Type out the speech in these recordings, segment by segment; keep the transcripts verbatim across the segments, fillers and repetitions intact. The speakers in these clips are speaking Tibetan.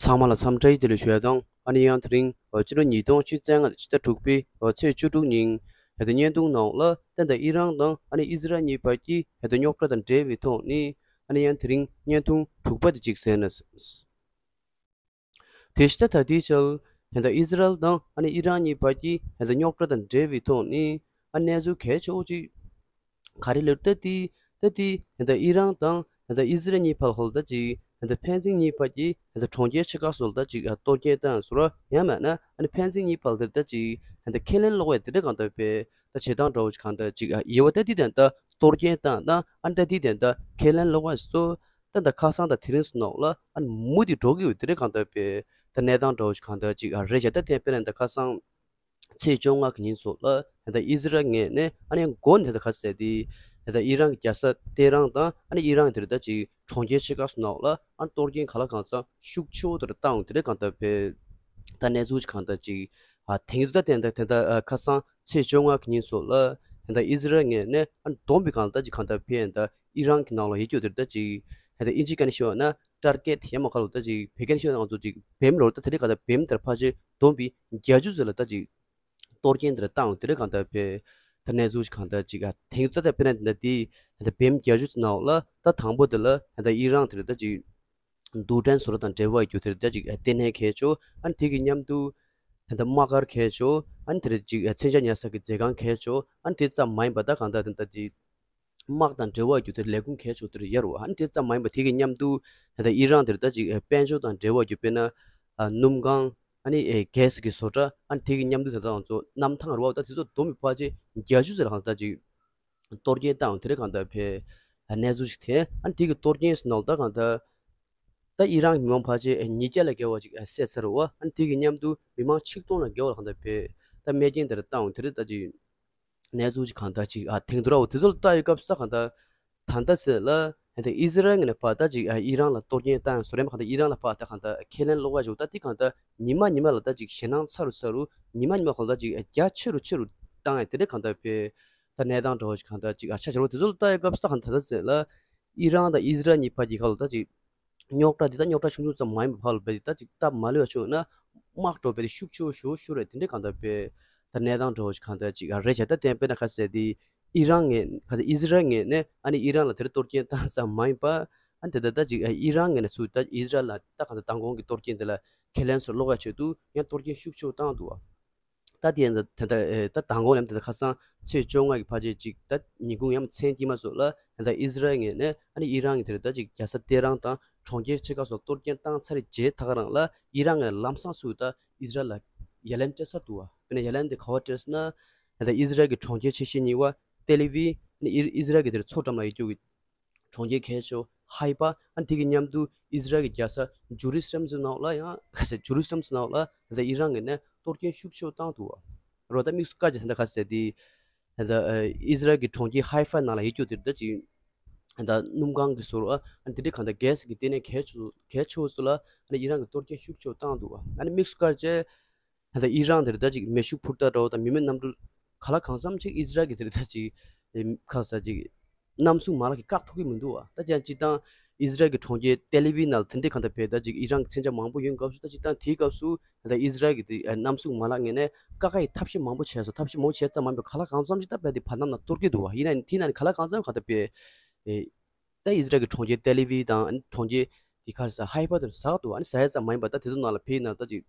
ཚང་མ་ལ་འཚམས་འདྲི་བདེ་ལེགས་ཞུ་ཡ་དང་། ཨ་ནི་ཡང་དེ་རིང་ཕྱི་ལོ་ཉིས་སྟོང་ཆིག་སྟོང་ཉིས་བརྒྱ་ཕྱེད་དྲུག་པའི་ཚེས་བཅུ་དྲུག་ཉིན་ཧེ་ད་བརྙན་ཐུང་ནང་ལ་ཏན་ཏན་ཨི་རན་དང་ཨ་ནི་ཨི་ཟི་རལ་གཉིས་བར་གྱི་ཧེ་ད་རྙོག་དྲ་དང་འབྲེལ་བའི་ཐོག་ནས། ཨ་ནི་ཡང་དེ་རིང་བརྙན་ཐུང་དྲུག་པ་དེ་གཅིག་གསན་ན་བསམས། དེ་བཞིན་ད་ལྟའི་ཆར་ཧེ་ད་ཨི་ཟི་རལ་དང་ཨ་ནི་ཨི་རན་གཉིས་བར་གྱི་ཧེ་ད་རྙོག་དྲ་དང་འབྲེལ་བའི་ཐོག་ནས་ཨ་གནས་ཚུལ་གལ་ཆེ་བོ་ཅིག་ག་རེ་ལབ་ད་དེ། ད་དེ་ཧེ་ད་ཨི་རན་དང་ཧེ་ད་ཨི་ཟི་རལ་གཉིས་བར་ལ་ཧོལ་ད་ཅིག་ཧེ་ད་ཕན་ཚུན་གཉིས་བར་གྱི་ཧེ་ད་གྲོང་ཁྱེར་ཆེ་ཁག་སོགས་ལ་ད་ཅིག་གཏོར་སྐྱོན་བཏང་སོང་ར། ཡང་མིན་ན་ཨ་ནི་ཕན་ཚུན་གཉིས་བར་ལ་ད་ཅིག་ཧེ་ད་ཁས་ལེན་ལོག་པའི་དེ་འདྲ་གང་ལྟར་བའི་ད་བྱེད་སྟངས་འདྲ་བོ་ཅིག་གང་ལྟར་ཅིག་ཡོད་པ། ད་དེ་དེ་ད་གཏོར་སྐྱོན་བཏང་ན་ཨ་ནི་ད་དེ་དེ་ད་ཁས་ལེན་ལོག་པ་སོ། ད་ད་ཁ་སང་ད་དེ་རིང་སོང་ནོག་ལ་ཨ་ནི་མུ་མཐུད་འགྲོ་གི་ཡོད་དེ་འདྲ་གང་ལྟར་བའི་ད་གནས་སྟངས་འདྲ་བོ་ཅིག་གང་ལྟར་ཅིག་རེད་བྱས། ད་དེ་དཔེར་ན་ད་ཁ་སང་ཚེས་བཅོ་ལྔ་གི་ཉིན་སོགས་ལ་ད་ཨི་ཟི་རལ་ངོས་ནས་ཨ་ནི་མགོ་ནས་ད་ག་ཟེར་ཏེ་ད་ཨི་རན་གྱི་རྒྱལ་ས་ཏེ་རན་དང་ཨ་ནི་ཨི་རན་དེར་ད་ཅིག་གྲོང་ཁྱེར་ཆེ་ཁག་སོགས་ནང་ལ་ཨ་ནི་གཏོར་སྐྱོན་ག་ལ་གང་འཚམ་ཤུགས་ཆེ་བོ་དེར་བཏང་དེ་འདྲ་གང་ལྟར་བའི་ད་གནས་ཚུལ་ཅིག་གང་ལྟར་ཅིག་ཨ་དེང་དུ་ད་དེ་ད་དེ་ད་ཁ་སང་ཚེས་བཅོ་ལྔ་གི་ཉིན་སོགས་ལ་ད་ཨི་ཟི་རལ་ངོས་ནས་ཨ་ནི་བསྡོམས་པའི་སྒང་ལ་ད་ཅིག་གང་ལྟར་བའི་ད་ཨི་རན་གྱི་ནང་ལ་ཡོད་རྒྱུ་དེར་ད་ཅིག་ད་ཨིན་ཇི་སྐད་ནས་ཤོད་ན་ཊར་གེཊ་ཡང་མ་ཁ་ལོ་ད་ཅིག་བོད་སྐད་ནས་ཤོད་ན་ང་ཚོ་ཅིག་བེམ་ལོར་ད་དེ་རིགས་ག་ད་བེམ་དེར་ཕལ་ཆེར་བསྡོམས་པའི་བརྒྱད་ཅུ་ཙམ་ལ་ད་ཅིག་གཏོར་སྐྱོན་དེར་བཏང་དེ་རིགས་གང་ལྟར་བའི་ད་གནས་ཚུལ་ཞིག་གང་ལྟར་ཅིག་ཨ་དེང་ད་ལྟ་དཔེར་ན་ད་དེ་ད་བེམ་བརྒྱད་ཅུ་ཙམ་ནང་ལ་ད་དང་པོ་དེ་ལ་ད་ཨི་རན་དེར་ད་ཅིག་རྡུལ་ཕྲན་བཟོ་གྲྭ་དང་འབྲེལ་བ་ཡོད་དེར་ད་ཅིག་ལྟེ་གནས་གལ་ཆེ། ཨ་ནི་དེ་གི་མཉམ་དུ་ད་དམག་སྒར་གལ་ཆེ། ཨ་ནི་དེར་ཅིག་མཚོན་ཆ་ཉར་ས་གི་མཛོད་ཁང་གལ་ཆེ། ཨ་ནི་དེ་ཙམ་མ་ཡིན་པ་ད་གང་ལྟར་ད་ཅིག་དམག་དང་འབྲེལ་བ་ཡོད་དེར་ལས་ཁུངས་གལ་ཆེ་དེར་ཡོད་རེད་བ། ཨ་ནི་དེ་ཙམ་མ་ཡིན་པ་དེ་གི་མཉམ་དུ་ད་ལྟ་ཨི་རན་དེར་ད་ཅིག་དཔལ་འབྱོར་དང་འབྲེལ་བ་ཡོད་དཔེར་ན་ཨ་སྣུམ་ཁང་ཨ་ནི་ཨེ་གྷེ་སི་གི་བཟོ་གྲྭ་ཨ་ནི་དེ་གི་མཉམ་དུ་ད་ལྟ་ང་ཚོ་གནམ་ཐང་རེད་བ། ད་དེ་ཚོ་བསྡོམས་པའི་ཕལ་ཆེར་བརྒྱད་ཅུ་ཙམ་ལ་གང་ལྟར་ཅིག་གཏོར་སྐྱོན་བཏང་དེ་རེད་གང་ལྟར་བའི་གནས་ཚུལ་ཞིག་ཐོན། ཨ་ནི་དེ་གི་གཏོར་སྐྱོན་ཟེར་ནོ་ད་གང་ལྟར་ད་ཨི་རན་གྱི་མི་མང་ཕལ་ཆེར་ཉིས་བརྒྱ་ལས་བརྒལ་བ་ཅིག་བསད་ཚར་བ། ཨ་ནི་དེ་གི་མཉམ་དུ་མི་མང་ཆིག་སྟོང་ལས་བརྒལ་བ་གང་ལྟར་བའི་ད་རྨས་སྐྱོན་དེ་རེད་བཏང་དེ་རེད་ད་ཅིག་གནས་ཚུལ་ཅིག་གང་ལྟར་ཅིག་ཨ་དེང་དུ་ར་འོ་དེ་ཚོ་ལ་ལྟ་ཡི་སྐབས་སུ་ད་གང་ལྟར་ད་ལྟ་ཟེར་ལ་ད་ཨི་ཟི་རལ་ངོས་ནས་ཕར་ད་ཅིག་ཨ་ཨི་རན་ལ་གཏོར་སྐྱོན་བཏང་སོ་རེད་མ། གང་ལྟར་ཨི་རན་ལ་ཕར་ད་གང་ལྟར་ཁས་ལེན་ལོག་པ་ཞིག་ད་དེ་གང་ལྟར་ཉི་མ་ཉི་མ་ལ་ད་ཅིག་ཞེད་སྣང་ཚ་རུ་ཚ་རུ་ཉི་མ་ཉི་མ་གང་ལྟར་ཅིག་རྒྱ་ཆེ་རུ་ཆེ་རུ་བཏང་ཡ་དེ་འདྲ་གང་ལྟར་བའི་ད་གནས་སྟངས་འདྲ་བོ་ཞིག་གང་ལྟར་ཅིག་ཨ་ཆ་ཆེ་རུ་དེ་ཚོ་ལ་ལྟ་ཡི་སྐབས་སུ་ད་གང་ལྟར་ད་ཟེར་ལ་ཨི་རན་དང་ཨི་ཟི་རལ་གཉིས་བར་གྱི་ཁ་ལ་ད་ཅིག་རྙོག་དྲ་འདི་ད་རྙོག་དྲ་ཆུང་ཆུང་ཙམ་མ་ཡིན་པ་ཕར་ལ་བས་ཏེ་ད་ཅིག་སྟབས་མ་ལེགས་པ་བྱུང་ན་དམག་འགྲོ་བས་ཏེ་ཤུགས་ཆེ་བོ་ཞུ་ཞུ་རེད། དེ་འདྲའི་གང་ལྟར་བས་ད་གནས་སྟངས་འདྲ་བོ་ཞིག་གང་ལྟར་ཅིག་རེད་བྱས། ད་བསྟན་པས་ན་ཁ་གསལ་དེ་ཨི་རན་ངས་ཁ་གསལ་ཨི་ཟི་རལ་ངས་ནས་ཨ་ནི་ཨི་རན་ལ་དེར་གཏོར་སྐྱོན་བཏང་ཙམ་མ་ཡིན་པ། ཨ་ནི་དེ་ད་ད་ཅིག་ཨི་རན་ངས་ནས་ཚུར་ད་ཨི་ཟི་རལ་ལ་ད་གང་ལྟར་མདང་དགོང་གི་གཏོར་སྐྱོན་དེ་ལ་ཁས་ལེན་སོར་ལོག་ཡ་ཆེད་དུ་ཡང་གཏོར་སྐྱོན་ཤུགས་ཆེ་བོ་བཏང་འདུག་བ། ད་དེ་ཡང་ད་ད་ད་མདང་དགོང་ལ་ད་ད་ཁ་སང་ཚེས་བཅོ་ལྔ་གི་ཕལ་ཆེར་ཅིག་ད་ཉིན་གུང་ཡང་མཚན་དཀྱིལ་མ་སོགས་ལ་ད་ཨི་ཟི་རལ་ངོས་ནས་ཨ་ནི་ཨི་རན་གྱི་དེར་ད་ཅིག་རྒྱལ་ས་ཏེ་རན་དང་གྲོང་ཁྱེར་ཆེ་ཁག་སོགས་གཏོར་སྐྱོན་བཏང་ཚར་རྗེས་ད་ག་རང་ལ་ཨི་རན་ངོས་ནས་ལམ་སང་སུ་ད་ཨི་ཟི་རལ་ལ་ཡ་ལན་སྤྲད་ཚར་འདུག་བ། དཔེར་ན་ཡ་ལན་དེ་ག་བ་སྤྲད་ཟེར་ན་ད་ཨི་ཟི་རལ་གྱི་གྲོང་ཁྱེར་ཆེ་ཤོས་གཉིས་པ་ཏེལ་ཨི་ཝི་ཨ་ནི་ཨི་ཟི་རལ་གྱི་དེར་མཚོ་འགྲམ་ལ་ཡོད་རྒྱུ་གི་གྲོང་ཁྱེར་གལ་ཆེ་ཤོས་ཧའི་ཕ། ཨ་ནི་དེ་གི་མཉམ་དུ་ཨི་ཟི་རལ་གྱི་རྒྱལ་ས་ཇུ་རུ་སི་ལམ་ཟེར་ནང་ལ་ཡང་ཁ་ཟེར་ཇུ་རུ་སི་ལམ་ཟེར་ནང་ལ་ད་ཨི་རན་ངོས་ནས་གཏོར་སྐྱོན་ཤུགས་ཆེ་བོ་བཏང་འདུག་བ། རོ་ད་དམིགས་སུ་བཀར་བྱས་ད་ཁ་ཟེར་དེ་ད་ཨི་ཟི་རལ་གྱི་གྲོང་ཁྱེར་ཧའི་ཕ་ནང་ལ་ཡོད་རྒྱུ་དེ་ད་ཅིག་ད་སྣུམ་ཁང་གི་ཟུར་ཨ་ནི་དེ་འདྲའི་གང་ལྟར་གྷེ་སི་གི་ལྟེ་གནས་གལ་ཆེ་གལ་ཆེ་བོ་ཚོ་ལ་ཨ་ནི་ཨི་རན་གྱི་གཏོར་སྐྱོན་ཤུགས་ཆེ་བོ་བཏང་འདུག་བ། ཨ་ནི་དམིགས་སུ་བཀར་བྱས། ད་ལྟ་ཨི་རན་དེར་ད་ཅིག་མེ་ཤུགས་འཕུར་མདའ་འདྲ་བོ་དང་མི་མེད་གནམ་གྲུ་ག་ལ་གང་འཚམ་ཅིག་ཨི་ཟི་རལ་གྱི་དེར་ད་ཅིག་ཁ་ས་ཅིག་གནམ་གསུམ་མ་ལག་གིས་བཀག་ཐུབ་ཀྱི་མི་འདུག་བ། ད་ཅང་སྤྱིར་བཏང་ཨི་ཟི་རལ་གྱི་གྲོང་ཁྱེར་ཏེལ་ཨི་ཝི་ནང་ལ་དེ་འདྲའི་གང་ལྟར་བས་ད་ཅིག་ཨི་རན་གྱི་མཚོན་ཆ་མང་པོ་ཡོད་སྐབས་སུ་ད་ཅིག་ད་དེའི་སྐབས་སུ་ད་ལྟ་ཨི་ཟི་རལ་གྱི་དེ་གནམ་གསུམ་མ་ལག་ངོས་ནས་བཀག་ཡའི་ཐབས་ཤེས་མང་པོ་བྱས་སོང་། ཐབས་ཤེས་མང་པོ་བྱས་ཙམ་མ་ཡིན་པར་ག་ལ་གང་འཚམ་ཅིག་ད་བས་དེ་བར་ན་ནང་གཏོར་གྱི་འདུག་བ། ཡིན་ན་དེ་ན་ག་ལ་གང་འཚམ་གང་ལྟར་བས། ད་ཨི་ཟི་རལ་གྱི་གྲོང་ཁྱེར་ཏེལ་ཨི་ཝི་དང་ཨ་ནི་གྲོང་ཁྱེར་དེ་ག་རེ་ཟ་ཧའི་ཕ་དེར་ཟག་འདུག་ཨ་ནི་ཟ་ཡ་ཙམ་མ་ཡིན་པ་ད་དེ་ཚོ་ནང་ལ་ཕེབས་ན་ད་ཅིག་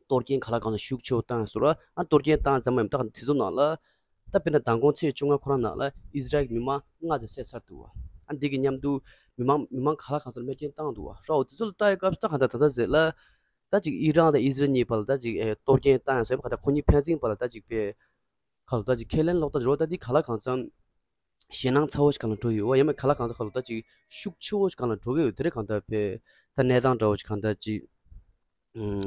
གཏོར་སྐྱོན་ག་ལ་གང་ལ་ཤུགས་ཆེ་བོ་བཏང་ཡ་སོགས་ར། ཨ་གཏོར་སྐྱོན་བཏང་ཙམ་མ་ཡིན་པ་ད་དེ་ཚོ་ནང་ལ་ད་དཔེར་ན་མདང་དགོང་ཚེས་བཅོ་ལྔ་ཁོ་རང་ནང་ལ་ཨི་ཟི་རལ་གྱི་མི་མང་ལྔ་ཙམ་བསད་ཚར་འདུག་ཨ་ནི་དེ་གི་མཉམ་དུ་མི་མང་མི་མང་ག་ལ་གང་ས་ལ་རྨས་སྐྱོན་བཏང་འདུག་ར། འོ་དེ་ཚོ་ལ་ལྟ་ཡ་སྐབས་སུ་ད་གང་ལྟར་ད་ལྟ་ཟེར་ལ་ད་ཅིག་ཨི་རན་དང་ཨི་ཟི་རལ་གཉིས་བར་ལ་ད་ཅིག་གཏོར་སྐྱོན་བཏང་ཡ་ཟེར་བ་གང་ལྟར་ཁོ་གཉིས་ཕན་ཚུན་བར་ལ་ད་ཅིག་པའི་ཁ་ལོ་ད་ཅིག་ཁས་ལེན་ལོག་ལྟ་འགྲོ་བ་ད་འདི་ག་ལ་གང་འཚམ་ཞེད་སྣང་ཚ་བོ་ཞིག་གང་ལ་འགྲོ་ཡོད་བ། ཡང་མིན་ག་ལ་གང་འཚམ་ཁ་ལོ་ད་ཅིག་ཤུགས་ཆེ་བོ་ཞིག་གང་ལ་འགྲོ་གི་ཡོད། དེ་རེད་གང་ལྟར་བས་ད་གནས་སྟངས་འདྲ་བོ་ཞིག་གང་ལྟར་ཅིག་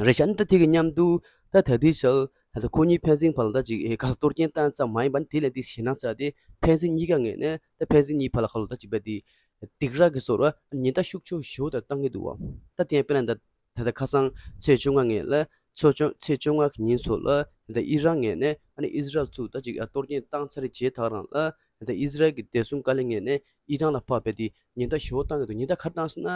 རེད་ཤག་ཨ་ནི་ད་དེ་གི་མཉམ་དུ་ད་ད་ལྟའི་ཆར་ད་ལྟ་ཁོ་གཉིས་ཕན་ཚུན་བར་ལ་ད་ཅིག་ཨེ་ག་ལ་གཏོར་སྐྱོན་བཏང་ཙམ་མ་ཡིན་པ་ནི་དེ་ལས་དེ་ཞེད་སྣང་ཚ་དེ་ཕན་ཚུན་གཉིས་ཀ་ངོས་ནས་ད་ཕན་ཚུན་གཉིས་བར་ལ་ཁ་ལོ་ད་ཅིག་བས་དེ་སྡིགས་ར་གི་བཟོ་འདྲ་ཉེན་བརྡ་ཤུགས་ཆེ་བོ་ཞེ་པོ་ད་བཏང་གི་འདུག་བ། ད་དེ་ཡང་དཔེར་ན་ད། ད་ལྟ་ཁ་སང་ཚེས་བཅོ་ལྔ་ངོས་ལ་ཚོ་བཅོ་ཚེས་བཅོ་ལྔ་གི་ཉིན་སོགས་ལ་ད་ལྟ་ཨི་རན་ངོས་ནས་ཨ་ནི་ཨི་ཟི་རལ་ཚུར་ད་ཅིག་ཨ་གཏོར་སྐྱོན་བཏང་ཚར་རྗེས་ད་ག་རང་ལ་ད་ལྟ་ཨི་ཟི་རལ་གྱི་བདེ་སྲུང་བཀའ་བློན་ངོས་ནས་ཨི་རན་ལ་ཕར་བས་ཏེ་ཉེན་བརྡ་ཞེ་པོ་བཏང་གི་འདུག་ཉེན་བརྡ་ག་རེ་བཏང་ཟེར་ན།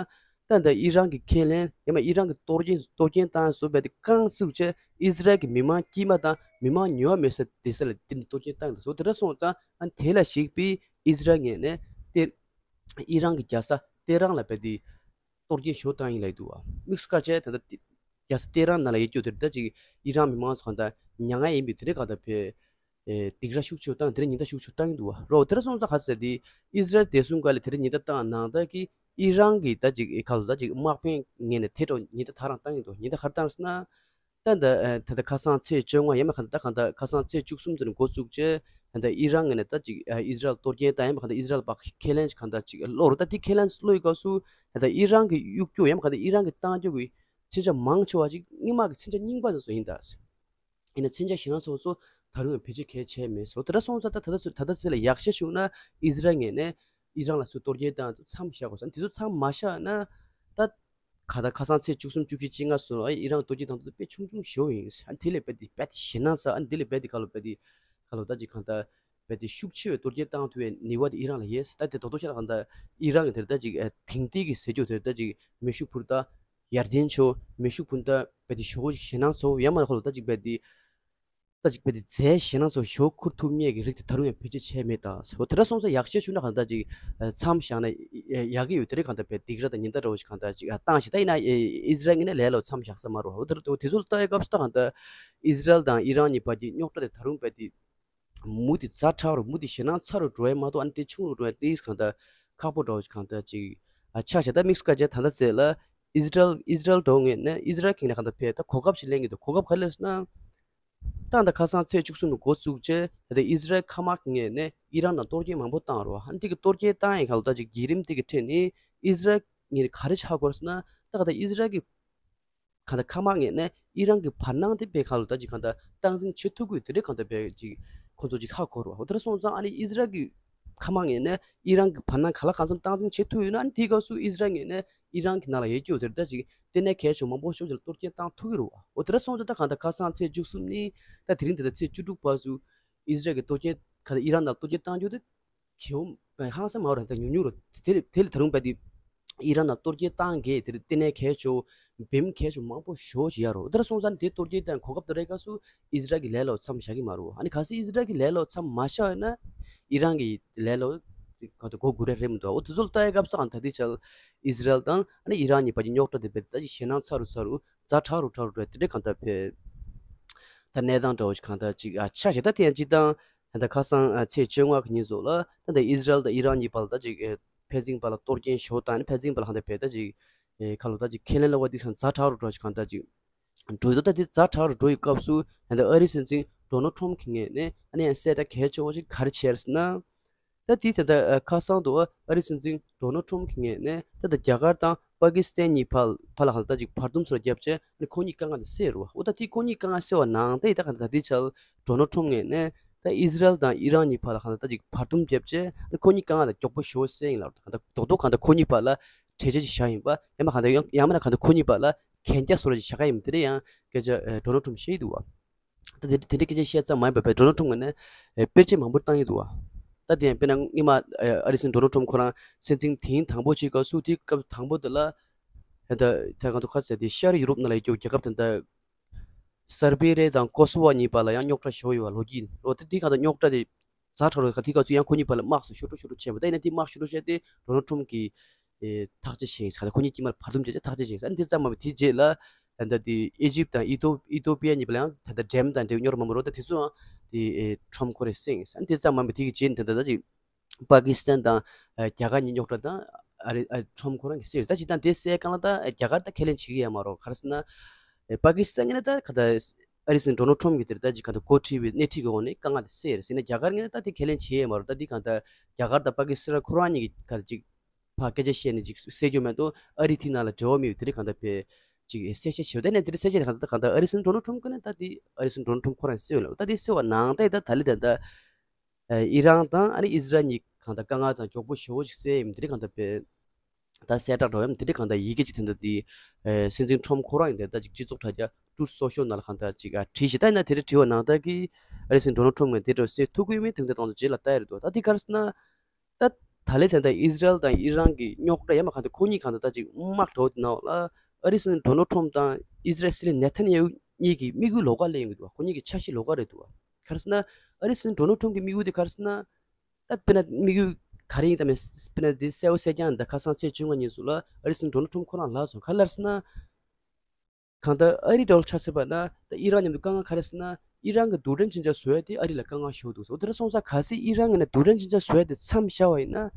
ད་ད་ཨི་རན་གྱི་ཁས་ལེན་ཡང་མ་ཨི་རན་གྱི་གཏོར་སྐྱོན་གཏོར་སྐྱོན་བཏང་བཟོ་བས་དེ་རྐང་བཙུགས་བྱས་ཨི་སི་རལ་གྱི་མི་མང་དཀྱུས་མ་དང་མི་མང་ཉུང་བ་མེད་ས་དེ་ས་ལ་དེ་འདྲ་གཏོར་སྐྱོན་བཏང་འདུག་བཟོ། དེ་འདྲ་སོང་ཙང་ཨ་དེ་ལ་གཞིགས་པའི་ཨི་སི་རལ་ངོས་ནས་དེ་ཨི་རན་གྱི་རྒྱལ་ས་ཏེ་རན་ལ་བས་དེ་གཏོར་སྐྱོན་ཞོ་བཏང་ཡིན་ལབ་འདུག་བ། དམིགས་སུ་བཀར་བྱས་ད་ལྟ་རྒྱལ་ས་ཏེ་རན་ནང་ལ་ཡོད་རྒྱུ་དེར་ད་ཅིག་ཨི་རན་མི་མང་ཚོ་གང་ལྟར་མྱ་ངན་ཡིན་པའི་དེ་རིང་གང་ལྟར་བས་སྡིགས་ར་ཤུགས་ཆེ་བཏང་དེ་རིང་ཉིན་ལྟར་ཤུགས་ཆེ་བཏང་གི་འདུག་བ། རོ་དེ་ར་སོང་ཙང་ག་ཟེར་དེ་ཨི་སི་རལ་བདེ་སྲུང་སྒར་ལ་དེ་རིང་ཉིན་ལྟར་བཏང་ནང་ལྟར་གྱི་ཨི་རན་གྱི་ད་ཅིག་ཁ་ལོ་ད་ཅིག་དམག་དཔོན་ངོས་ནས་དེ་འདྲ་ཉིན་ལྟར་ད་རང་བཏང་གི་འདུག་ཉིན་ལྟར་ག་རེ་བཏང་ཟེར་ན། ད་ད་ད་ད་ཁ་སང་ཚེས་བཅོ་ལྔ་ཡང་མ་ག་ད་ག་ད་ཁ་སང་ཚེས་བཅུ་གསུམ་ཙམ་འགོ་བཙུགས་རྗེས་ད་ད་ཨི་རན་ངོས་ནས་ད་ཅིག་ཨི་སི་རལ་གཏོར་སྐྱོན་ད་ཡང་མ་ག་ད་ཨི་སི་རལ་པ་ཁས་ལེན་ཅིག་ག་ད་ཅིག་ལོ་རུ་ད་དེ་ཁས་ལེན་བློ་ཡི་སྐབས་སུ་ད་ད་ཨི་རན་གྱི་གཡུག་རྒྱུ་ཡང་མ་ག་ད་ཨི་རན་གྱི་བཏང་རྒྱུ་གི་མཚོན་ཆ་མང་ཆེ་བ་ཅིག་སྔོན་མ་གི་མཚོན་ཆ་རྙིང་པ་ཚོ་ཡིན་ད། ཡིན་ན་མཚོན་ཆ་ཞེད་སྣང་ཚོགས་གཙོ་ད་རུང་ཡང་བེད་སྤྱོད་གལ་ཆེ་མེད་སོ། དེ་འདྲ་སོང་ཙང་ད་ད་ལྟ་ཚོད་ད་ལྟ་ཚོད་ལ་ཡག་ཤོས་བྱུང་ན་ཨི་སི་རལ་ངོས་ནས་ཨི་རན་ལ་ཚུར་གཏོར་སྐྱོན་བཏང་མཚམས་བཞག་དགོས་ས་དེ་ཚོ་མཚམས་མ་བཞག་ན་ད་ག་ད་ཁ་སང་ཚེས་བཅུ་གསུམ་བཅུ་བཞི་བཅུ་ལྔ་སོང་ཨི་རན་གཏོར་སྐྱོན་བཏང་དུས་དཔེ་ཆུང་ཆུང་ཞེ་པོ་ཡིན། ཨ་དེ་ལས་རྦད་དེ་རྦད་དེ་ཞེད་སྣང་ཚ་ཨ་དེ་ལས་རྦད་དེ་ག་ལོ་རྦད་དེ་ག་ལོ་ད་ཅིག་གང་ལྟར་རྦད་དེ་ཤུགས་ཆེ་བའི་གཏོར་སྐྱོན་བཏང་ཐུབ་པའི་ནུས་པ་དེ་ཨི་རན་ལ་ཡོད། ད་དེ་རྡོག་རྡོག་ཤ་ལ་གང་ལྟར་ཨི་རན་གྱི་དེར་ད་ཅིག་དེང་དུས་ཀྱི་ཟེར་རྒྱུ་དེར་ད་ཅིག་མེ་ཤུགས་འཕུར་ད། ཡར་ལྡན་ཆོ་མེ་ཤུགས་འཕུར་མདའ་རྦད་དེ་ཞོ་ཞེད་སྣང་ཚོ་ཡང་མ་ཁོ་ལོ་ད་ཅིག་རྦད་དེ་ད་ཅིག་རྦད་དེ་རྫས་ཞེད་སྣང་ཚོ་ཞོ་ཁུར་ཐུབ་མཁན་གྱི་རིགས་དེ་ད་རུང་ཡང་བེད་སྤྱོད་བྱས་མེད་ད་སོ། དེ་འདྲ་སོང་ཙང་ཡག་ཤོས་བྱུང་ན་གང་ལྟར་ཅིག་མཚམས་བཞག་ན་ཡག་གི་ཡོད། དེ་རིང་གང་ལྟར་བས་སྡིགས་ར་དང་ཉེན་བརྡ་འདྲ་བོ་ཞིག་གང་ལྟར་ཅིག་བཏང་ཞིག་ད་ཡིན་ན་ཨི་སི་རལ་ངོས་ནས་ལས་ལོ་མཚམས་བཞག་ས་མ་རེད་བ། འོ་དེ་རུ་དེ་ཚོ་ལ་ལྟ་བའི་སྐབས་སུ་ད་གང་ལྟར་ཨི་སི་རལ་དང་ཨི་རན་གཉིས་བར་གྱི་རྙོག་དྲ་དེ་ད་རུང་རྦད་དེ་མུ་མཐུད་ཛ་དྲག་རུ་མུ་མཐུད་ཞེད་སྣང་ཚ་རུ་འགྲོ་ཡ་མ་གཏོགས་ཨ་ནི་དེ་ཆུང་རུ་འགྲོ་ཡ་དེ་གང་ལྟར་ཁག་པོ་འདྲ་བོ་ཞིག་གང་ལྟར་ཅིག་ཨ་ཆགས་བྱས། ད་དམིགས་སུ་བཀར་བྱས་ད་ལྟ་ཚེ་ལ་ཨི་སི་རལ་ཨི་སི་རལ་འགྲོ་ངེས་ནས་ཨི་སི་རལ་ཁེངས་ནས་གང་ལྟར་ཕེ་ད་གོ་སྐབས་ཤིག་ལེན་གྱི་འདུག་གོ་སྐབས་ག་རེ་ཟེར་ན། ད་ད་ཁ་སང་ཚེས་བཅུ་གསུམ་ནས་འགོ་བཙུགས་བྱས་ད་ལྟ་ཨི་སི་རལ་མཁའ་དམག་ངོས་ནས་ཨི་རན་ནང་གཏོར་སྐྱོན་མང་པོ་བཏང་རོགས་ཨ་ནི་དེ་གི་གཏོར་སྐྱོན་བཏང་ཡིན་གང་ལྟར་ཅིག་བརྒྱུད་རིམ་དེ་གི་ཁྲོད་ནས་ཨི་སི་རལ་ངོས་ནས་ག་རེ་ཆགས་དགོས་ཟེར་ན། ད་ག་ད་ཨི་སི་རལ་གྱི་གང་ལྟར་མཁའ་དམག་ངོས་ནས་ཨི་རན་གྱི་བར་སྣང་དེ་དཔེ་གང་ལ་ད་ཅིག་གང་ལྟར་སྟངས་འཛིན་བྱེད་ཐུབ་དགོས་དེ་འདྲའི་གང་ལྟར་དཔེ་ཅིག་ཁོ་ཚོ་ཅིག་ཧ་གོ་རོགས། འོ་དེ་འདྲ་སོང་ཙང་ཨ་ནི་ཨི་སི་རལ་གྱི་མཁའ་དམག་ངོས་ནས་ཨི་རན་གྱི་བར་སྣང་ག་ལ་གང་འཚམ་སྟངས་འཛིན་བྱེད་ཐུབ་ཡོད་ན་ཨ་ནི་དེའི་སྐབས་སུ་ཨི་སི་རལ་ངོས་ནས་ཨི་རན་གྱི་ནང་ལ་ཡོད་རྒྱུ་དེ་འདྲ་ཅིག་ལྟེ་གནས་གལ་ཆེ་མང་པོ་ཤོག་ཅིག་ལ་གཏོར་སྐྱོན་བཏང་ཐུབ་ཀྱི་རེད་བ། འོ་དེ་འདྲ་སོང་ཙང་ད་གང་ལྟར་ཁ་སང་ཚེས་བཅུ་གསུམ་ནས་ད་དེ་རིང་དེ་ལྟར་ཚེས་བཅུ་དྲུག་བར་དུ་ཨི་སི་རལ་གྱི་གཏོར་སྐྱོན་ག་ལ་ཨི་རན་ནང་གཏོར་སྐྱོན་བཏང་རྒྱུ་དེ། གལ་ཧང་སང་མ་རེད་ད་ཉུང་ཉུང་རེད། དེ་ལས་དེ་ལས་ད་རུང་རྦད་དེ་ཨི་རན་ནང་གཏོར་སྐྱོན་བཏང་གི་དེ་ལས་ལྟེ་གནས་གལ་ཆེ་བོ་བེམ་གལ་ཆེ་བོ་མང་པོ་ཞེ་པོ་ཅིག་ཡོད་རེད། དེ་འདྲ་སོང་ཙང་དེ་གཏོར་སྐྱོན་བཏང་གོ་སྐབས་དེ་རེད་སྐབས་སུ་ཨི་སི་རལ་གྱི་ལས་ལོ་མཚམས་བཞག་གི་མ་རེད། ཨ་ནི་གལ་སྲིད་ཨི་སི་རལ་གྱི་ལས་ལོ་མཚམས་མ་བཞག་ཡོད་ན་ཨི་རན་གྱི་ལས་ལོ་ག་ད་སྒོ་སྒུར་ཡ་རེད་མི་འདུག་འོ་དེ་ཚོ་ལ་ལྟ་ཡ་སྐབས་སུ་ད་ལྟའི་ཆར་ཨི་སི་རལ་དང་ཨ་ནི་ཨི་རན་གཉིས་བར་གྱི་རྙོག་དྲ་དེ་རྦད་དེ་ད་ཅིག་ཞེད་སྣང་ཚ་རུ་ཚ་རུ་ཛ་དྲག་རུ་དྲག་རུ་འགྲོ་དེ་འདྲ་གང་ལྟར་བས་ད་གནས་སྟངས་འདྲ་བོ་ཞིག་གང་ལྟར་ཅིག་ཨ་ཆགས་བྱས། ད་དེ་ཡང་སྤྱིར་བཏང་ད་ལྟ་ཁ་སང་ཨ་ཚེས་བཅོ་ལྔ་གི་ཉིན་སོགས་ལ་ད་ལྟ་ཨི་སི་རལ་དང་ཨི་རན་གཉིས་བར་ལ་ད་ཅིག་ཨེ་ཕན་ཚུན་བར་ལ་གཏོར་སྐྱོན་ཞེ་པོ་བཏང་ནས་ཕན་ཚུན་བར་ལ་གང་ལྟར་བས་ད་ཅིག་ཨེ་ཁ་ལོ་ད་ཅིག་ཁས་ལེན་ལ་བ་དེ་སང་ཛ་དྲག་རུ་འགྲོ་ཞིག་གང་ལྟར་ཅིག་འགྲོ་ཡོད། ད་དེ་ཛ་དྲག་རུ་འགྲོ་ཡི་སྐབས་སུ་ད་ལྟ་ཨ་རིའི་སྲིད་འཛིན་ཌོ་ནལ་ཁྲོམ་གྱི་ངོས་ནས་ཨ་ནི་ཡང་གསལ་བསྒྲགས་གལ་ཆེ་བོ་ཞིག་ག་རེ་བྱས་ཟེར་ན། ད་དེ་ད་ལྟ་ཁ་སང་དུ་ཨ་རིའི་སྲིད་འཛིན་ཌོ་ནལ་ཁྲོམ་གྱི་ངོས་ནས་ད་ལྟ་རྒྱ་གར་དང་པ་ཀི་སི་ཐན་གཉིས་བར་བར་ལ་ཧ་ལ་ད་ཅིག་བར་འདུམ་སོགས་བརྒྱབ་བྱས་ཨ་ནི་ཁོ་གཉིས་དཀའ་ངལ་དེ་སེལ་རུ་བ། འོ་ད་དེ་ཁོ་གཉིས་དཀའ་ངལ་སེལ་བ་ནང་ད་ཡི་ད་ག་ད་དེ་ཆར་ཌོ་ནལ་ཁྲོམ་ངོས་ནས་ད་ཨི་སི་རལ་དང་ཨི་རན་གཉིས་བར་ལ་ཧ་ལ་ད་ཅིག་བར་འདུམ་བརྒྱབ་བྱས་ཨ་ནི་ཁོ་གཉིས་དཀའ་ངལ་དེ་མགྱོགས་པོ་ཞེ་པོ་སེལ་ཡིན་ལབ། ད་ག་ད་རྡོག་རྡོག་ག་ད་ཁོ་གཉིས་བར་ལ་གྲོས་ཆོད་ཅིག་བཞག་ཡིན་པ་ཡང་མ་ག་ད་ཡང་མ་ན་ག་ད་ཁོ་གཉིས་བར་ལ་གན་རྒྱ་སོགས་ལ་ཅིག་བཞག་ག་ཡིན་པ་དེ་འདྲ་ཡང་སྐད་ཆ་ཌོ་ནལ་ཁྲོམ་བཤད་ཡི་འདུག་བ། ད་དེ་དེ་འདྲའི་སྐད་ཆ་བཤད་ཙམ་མ་ཡིན་པར་བས་ཌོ་ནལ་ཁྲོམ་ངོས་ནས་ཨེ་དཔེར་བརྗོད་མང་པོ་བཏང་ཡོད་འདུག་བ། ད་དེ་ཡང་དཔེར་ན་སྔོན་མ་ཨེ་ཨ་རིའི་སྲིད་འཛིན་ཌོ་ནལ་ཁྲོམ་ཁོ་རང་སྲིད་འཛིན་དེའི་དང་པོ་ཅིག་སྐབས་སུ་དེའི་སྐབས་དང་པོ་དེ་ལ་ཨེ་ད་ད་ང་ཚོ་ཁ་ཟེར་དེ་ཤར་ཡུ་རོབ་ནང་ལ་ཡོད་རྒྱུ་རྒྱལ་ཁབ་དེ་འདྲ་སར་བྷི་རི་དང་ཀོ་སོ་ཝོ་གཉིས་བར་ལ་ཡང་རྙོག་དྲ་ཞེ་པོ་ཡོད་པ་ལོ་རྒྱུས་ཡིན། འོ་དེ་དེའི་སྒང་དུ་རྙོག་དྲ་དེ་ཛ་དྲག་རུ་དེའི་སྐབས་སུ་ཡང་ཁོ་གཉིས་བར་ལ་དམག་སོགས་ཤོར་འགྲོ་ཤོར་འགྲོ་བྱས་པ་ད་ཡིན་ན་དེ་དམག་ཤོར་འགྲོ་བྱས་ཏེ་ཌོ་ནལ་ཁྲོམ་གྱིས་ཨེ་ཐག་གཅོད་བྱས་ཡིན་ས་ཁོ་གཉིས་དཀྱིལ་མར་བར་འདུམ་བྱས་ཏེ་ཐག་གཅོད་བྱས་ཡིན་ས་དེ་ཙམ་མ་མ་དེའི་རྗེས་ལ་ད་ལྟ་དེ་ཨི་ཇིབ་དང་ཨི་ཐོ་ཨི་ཐོ་པི་ཡ་གཉིས་བར་ལ་ཡང་ད་ལྟ་འགྲེམས་དང་འགྲེམས་རྙོག་དྲ་མང་པོ་རོ་ད་དེ་ཚོའང་དེ་ཨེ་ཁྲོམ་ཁོ་རེ་སེང་ཡིན་ས་དེ་ཙམ་མ་མ་དེ་གི་རྗེས་ནས་ད་ལྟ་ད་ཅིག་པ་ཀི་སི་ཐན་དང་ཨ་རྒྱ་གར་གཉིས་རྙོག་དྲ་དང་ཨ་རི་ཨ་ཁྲོམ་ཁོ་རང་གི་སེལ་ཡོད། ད་ཅི་ད་དེ་སེལ་གང་ལ་ད་རྒྱ་གར་ད་ཁས་ལེན་བྱེད་ཀྱི་ཡོད་མ་རེད། ག་རེ་ཟེར་ན་ཨེ་པ་ཀི་སི་ཐན་ངོས་ནས་ད་ག་ད་ཨ་རིའི་སྲིད་འཛིན་ཌོ་ནལ་ཁྲོམ་གྱིས་དེར་ད་ཅིག་ག་ད་འགོ་ཁྲིད་པའི་སྣེ་ཁྲིད་ཀྱི་འོག་ནས་དཀའ་ངལ་དེ་སེལ་ཡོད་རེད་ཟེར་ན་རྒྱ་གར་ངོས་ནས་ད་དེ་ཁས་ལེན་བྱེད་ཀྱི་ཡོད་མ་རེད། ད་དེ་གང་ལྟར་རྒྱ་གར་དང་པ་ཀི་སི་ཐན་ཁོ་རང་གཉིས་ཀྱིས་ག་ད་ཅིག་ཕར་སྐད་ཆ་བཤད་ནས་ཅིག་སེལ་རྒྱུ་མེད་དོ། ཨ་རི་དེའི་ནང་ལ་འབྲེལ་བ་མེད་པའི་དེ་རིང་གང་ལྟར་བས་ཅིག་གསལ་བཤད་བྱེད་པ་ད་ནས་དེ་རིང་གསལ་བཤད་དེ་གང་ལྟར་གང་ལྟར་ཨ་རིའི་སྲིད་འཛིན་ཌོ་ནལ་ཁྲོམ་གྱིས་ནས་ད་དེ་ཨ་རིའི་སྲིད་འཛིན་ཌོ་ནལ་ཁྲོམ་ཁོ་རང་གིས་སེལ་ཡོད་ལ་ད་དེ་སེལ་བ་ནང་ད་ད་ད་ལི་ད་ད། ཨི་རན་དང་ཨ་ནི་ཨི་སི་རལ་གཉིས་གང་ལྟར་དཀའ་ངལ་དང་མགྱོགས་པོ་ཞེ་པོ་ཞིག་སེལ་ཡིན་དེ་རིང་གང་ལྟར་བས་ད་གསལ་བསྒྲགས་འགྲོ་ཡམ་དེ་རིང་གང་ལྟར་ཡི་གེ་ཅིག་དེ་འདྲ་དེ་སྲིད་འཛིན་ཁྲོམ་ཁོ་རང་ཡིན་དེ་ད་ཅིག་སྤྱི་ཚོགས་དྲ་རྒྱ་ཊུ་རུཐ་སོ་ཤལ་ནང་ལ་གང་ལྟར་ཅིག་བྲིས་ཤིག་ད་ཡིན་ན་དེ་འདྲ་བྲིས་པ་ནང་ལྟར་གི་ཨ་རི་སྲིད་འཛིན་ཌོ་ནལ་ཁྲོམ་ངས་དེ་འདྲ་སེལ་ཐུབ་ཀྱི་ཡོད་མེད་དེ་འདྲ་དང་དུ་རྗེས་ལ་ལྟ་ཡ་རེད་འདུག་ད་དེ་ག་རེ་ཟེར་ན། ད་ ད་ལན་ད་ལྟ་ཨི་ཟི་རལ་དང་ཨི་རན་གྱི་རྙོག་དྲ་ཡ་མ་གང་དེ་ཁོ་གཉིས་གང་དེ་ད་ཅིག་དམག་འགྲོ་དེ་ནང་ལ་ཨ་རིའི་སྲིད་འཛིན་ཌོ་ནལ་ཊམ་དང་ཨི་ཟི་རལ་སྲིད་བློན་ནེ་ཐན་ཡ་ཧུ་གཉིས་ཀྱི་དམིགས་ཡུལ་ལོགས་ཀ་སླེབས་ཡོང་གི་འདུག་ཁོ་གཉིས་ཀྱི་འཆར་གཞི་ལོགས་ཀ་རེད་འདུག་ག་རེ་ཟེར་ན་ཨ་རིའི་སྲིད་འཛིན་ཌོ་ནལ་ཊམ་གྱི་དམིགས་ཡུལ་དེ་ག་རེ་ཟེར་ན། ད་དཔེར་ན་དམིགས་ཡུལ་ག་རེ་ཡིན་དམ་དཔེར་ན་དེ་གསལ་བོ་གསལ་རྐྱང་འདི་ཁ་སང་ཚེས་བཅོ་ལྔ་ཉིན་སུ་ལ་ཨ་རིའི་སྲིད་འཛིན་ཌོ་ནལ་ཊམ་ཁོ་རང་ལབ་སོང་། ག་རེ་ལབ་ཟེར་ན། གང་ལྟར་ཨ་རི་འདྲ་བོ་ཆ་མཚོན་པ་ན་ད་ཨི་རན་མཉམ་དུ་དཀའ་ངལ་ག་རེ་ཟེར་ན། ཨི་རན་གྱི་རྡུལ་ཕྲན་ཆིངས་ཆ་བཟོ་ཡ་དེ་ཨ་རི་ལ་དཀའ་ངལ་ཞིག་འདུག་ཟེར། འོ་དེ་འདྲ་སོང་ཙང་གལ་སྲིད་ཨི་རན་གྱིས་ནས་རྡུལ་ཕྲན་ཆིངས་ཆ་བཟོ་ཡ་དེ་མཚམས་བཞག་པ་ཡིན་ན།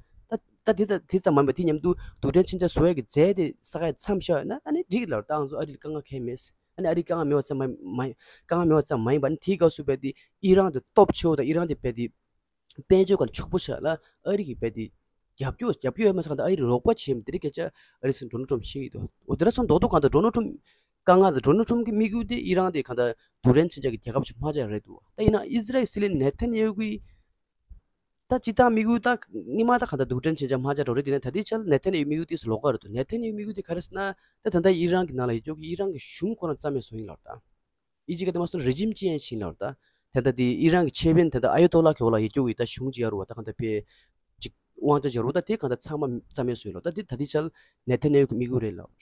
ད་ད་དེ་ད་དེ་ཙམ་མ་ཡིན་པ་དེ་མཉམ་དུ་རྡུལ་ཕྲན་ཆིངས་ཆ་བཟོ་ཡ་གི་རྫས་དེ་ས་ཁ་ཡ་མཚམས་བཞག་པ་ཡིན་ན་ཨ་ནི་འགྲིག་ལ་ད་ང་ཚོ་ཨ་རི་ལ་དཀའ་ངལ་གང་ཡང་མེད། ཨ་ནི་ཨ་རི་དཀའ་ངལ་མེད་པ་ཙམ་མ་མ་དཀའ་ངལ་མེད་པ་ཙམ་མ་ཡིན་པ་ནི་དེའི་སྐབས་སུ་བས་དེ་ཨི་རན་དེ་སྟོབས་ཆེ་བོ་དང་ཨི་རན་དེ་བས་དེ། དཔལ་འབྱོར་གང་ཕྱུག་པོ་ཆགས་ལ་ཨ་རི་གི་བས་དེ་རྒྱབ་སྐྱོར་རྒྱབ་སྐྱོར་ཡོད་མ་ཚང་ད་ཨ་རི་རོགས་པ་བྱེད་མི་དེ་རིགས་སྐད་ཆ་ཨ་རི་སྲིད་འཛིན་ཌོ་ནལ་ཊམ་བཤད་ཀྱི་འདུག་འོ་དེ་ར་སོང་མདོག་མདོག་གང་ལྟར་ཌོ་ནལ་ཊམ་དཀའ་ངལ་དང་ཌོ་ནལ་ཊམ་གི་དམིགས་ཡུལ་དེ་ཨི་རན་དེ་གང་ལྟར་རྡུལ་ཕྲན་ཆིངས་ཆ་གི་རྒྱལ་ཁབ་ཅིག་མ་ཆགས་རེད་འདུག་ད་ཡིན་ན་ཨི་ཟི་རལ་སྲིད་བློན་ནེ་ཐན་ཡ་ཧུ་གིས་ད་སྤྱིར་བཏང་དམིགས་ཡུལ་ད་སྔོན་མ་ད་གང་ལྟར་རྡུལ་ཕྲན་ཆིངས་ཆ་མ་ཆགས་འགྲོ་རེད། དེ་ནས་ད་ལྟའི་ཆར་ནེ་ཐན་ཡ་ཧུའི་དམིགས་ཡུལ་དེ་སུ་ལོགས་ཀ་རེད་འདུག་ནེ་ཐན་ཡ་ཧུའི་དམིགས་ཡུལ་དེ་ག་རེ་ཟེར་ན་ད་ད་ལྟ་ཨི་རན་གྱི་ནང་ལ་ཡོད་ཀྱོག་གི་ཨི་རན་གྱི་གཞུང་ཁོ་རང་རྩ་མེད་བཟོ་ཡིན་ལབ་ད། ཨི་ཇི་ག་དེ་མ་སོང་རེ་ཇིམ་ཅེན་ཇི་ཡིན་ལབ་ད། ད་ལྟ་དེ་ཨི་རན་གྱི་ཆེ་དཔོན་ད་ལྟ་ཨ་ཡོ་ཏོ་ལ་གི་འོག་ལ་ཡོད་ཀྱོག་གི་ད་གཞུང་ཅིག་ཡོད་རེད་བ། ད་གང་ལྟར་ཕེ་ཅིག་དབང་ཆ་ཅིག་ཡོད་རེད་བ། ད་དེ་གང་ལྟར་ཚང་མ་རྩ་མེད་བཟོ་ཡིན་ལབ་ད། དེ་ད་ལྟའི་ཆར་ནེ་ཐན་ཡ་ཧུ་གི་དམིགས་ཡུལ་རེད་ལབ།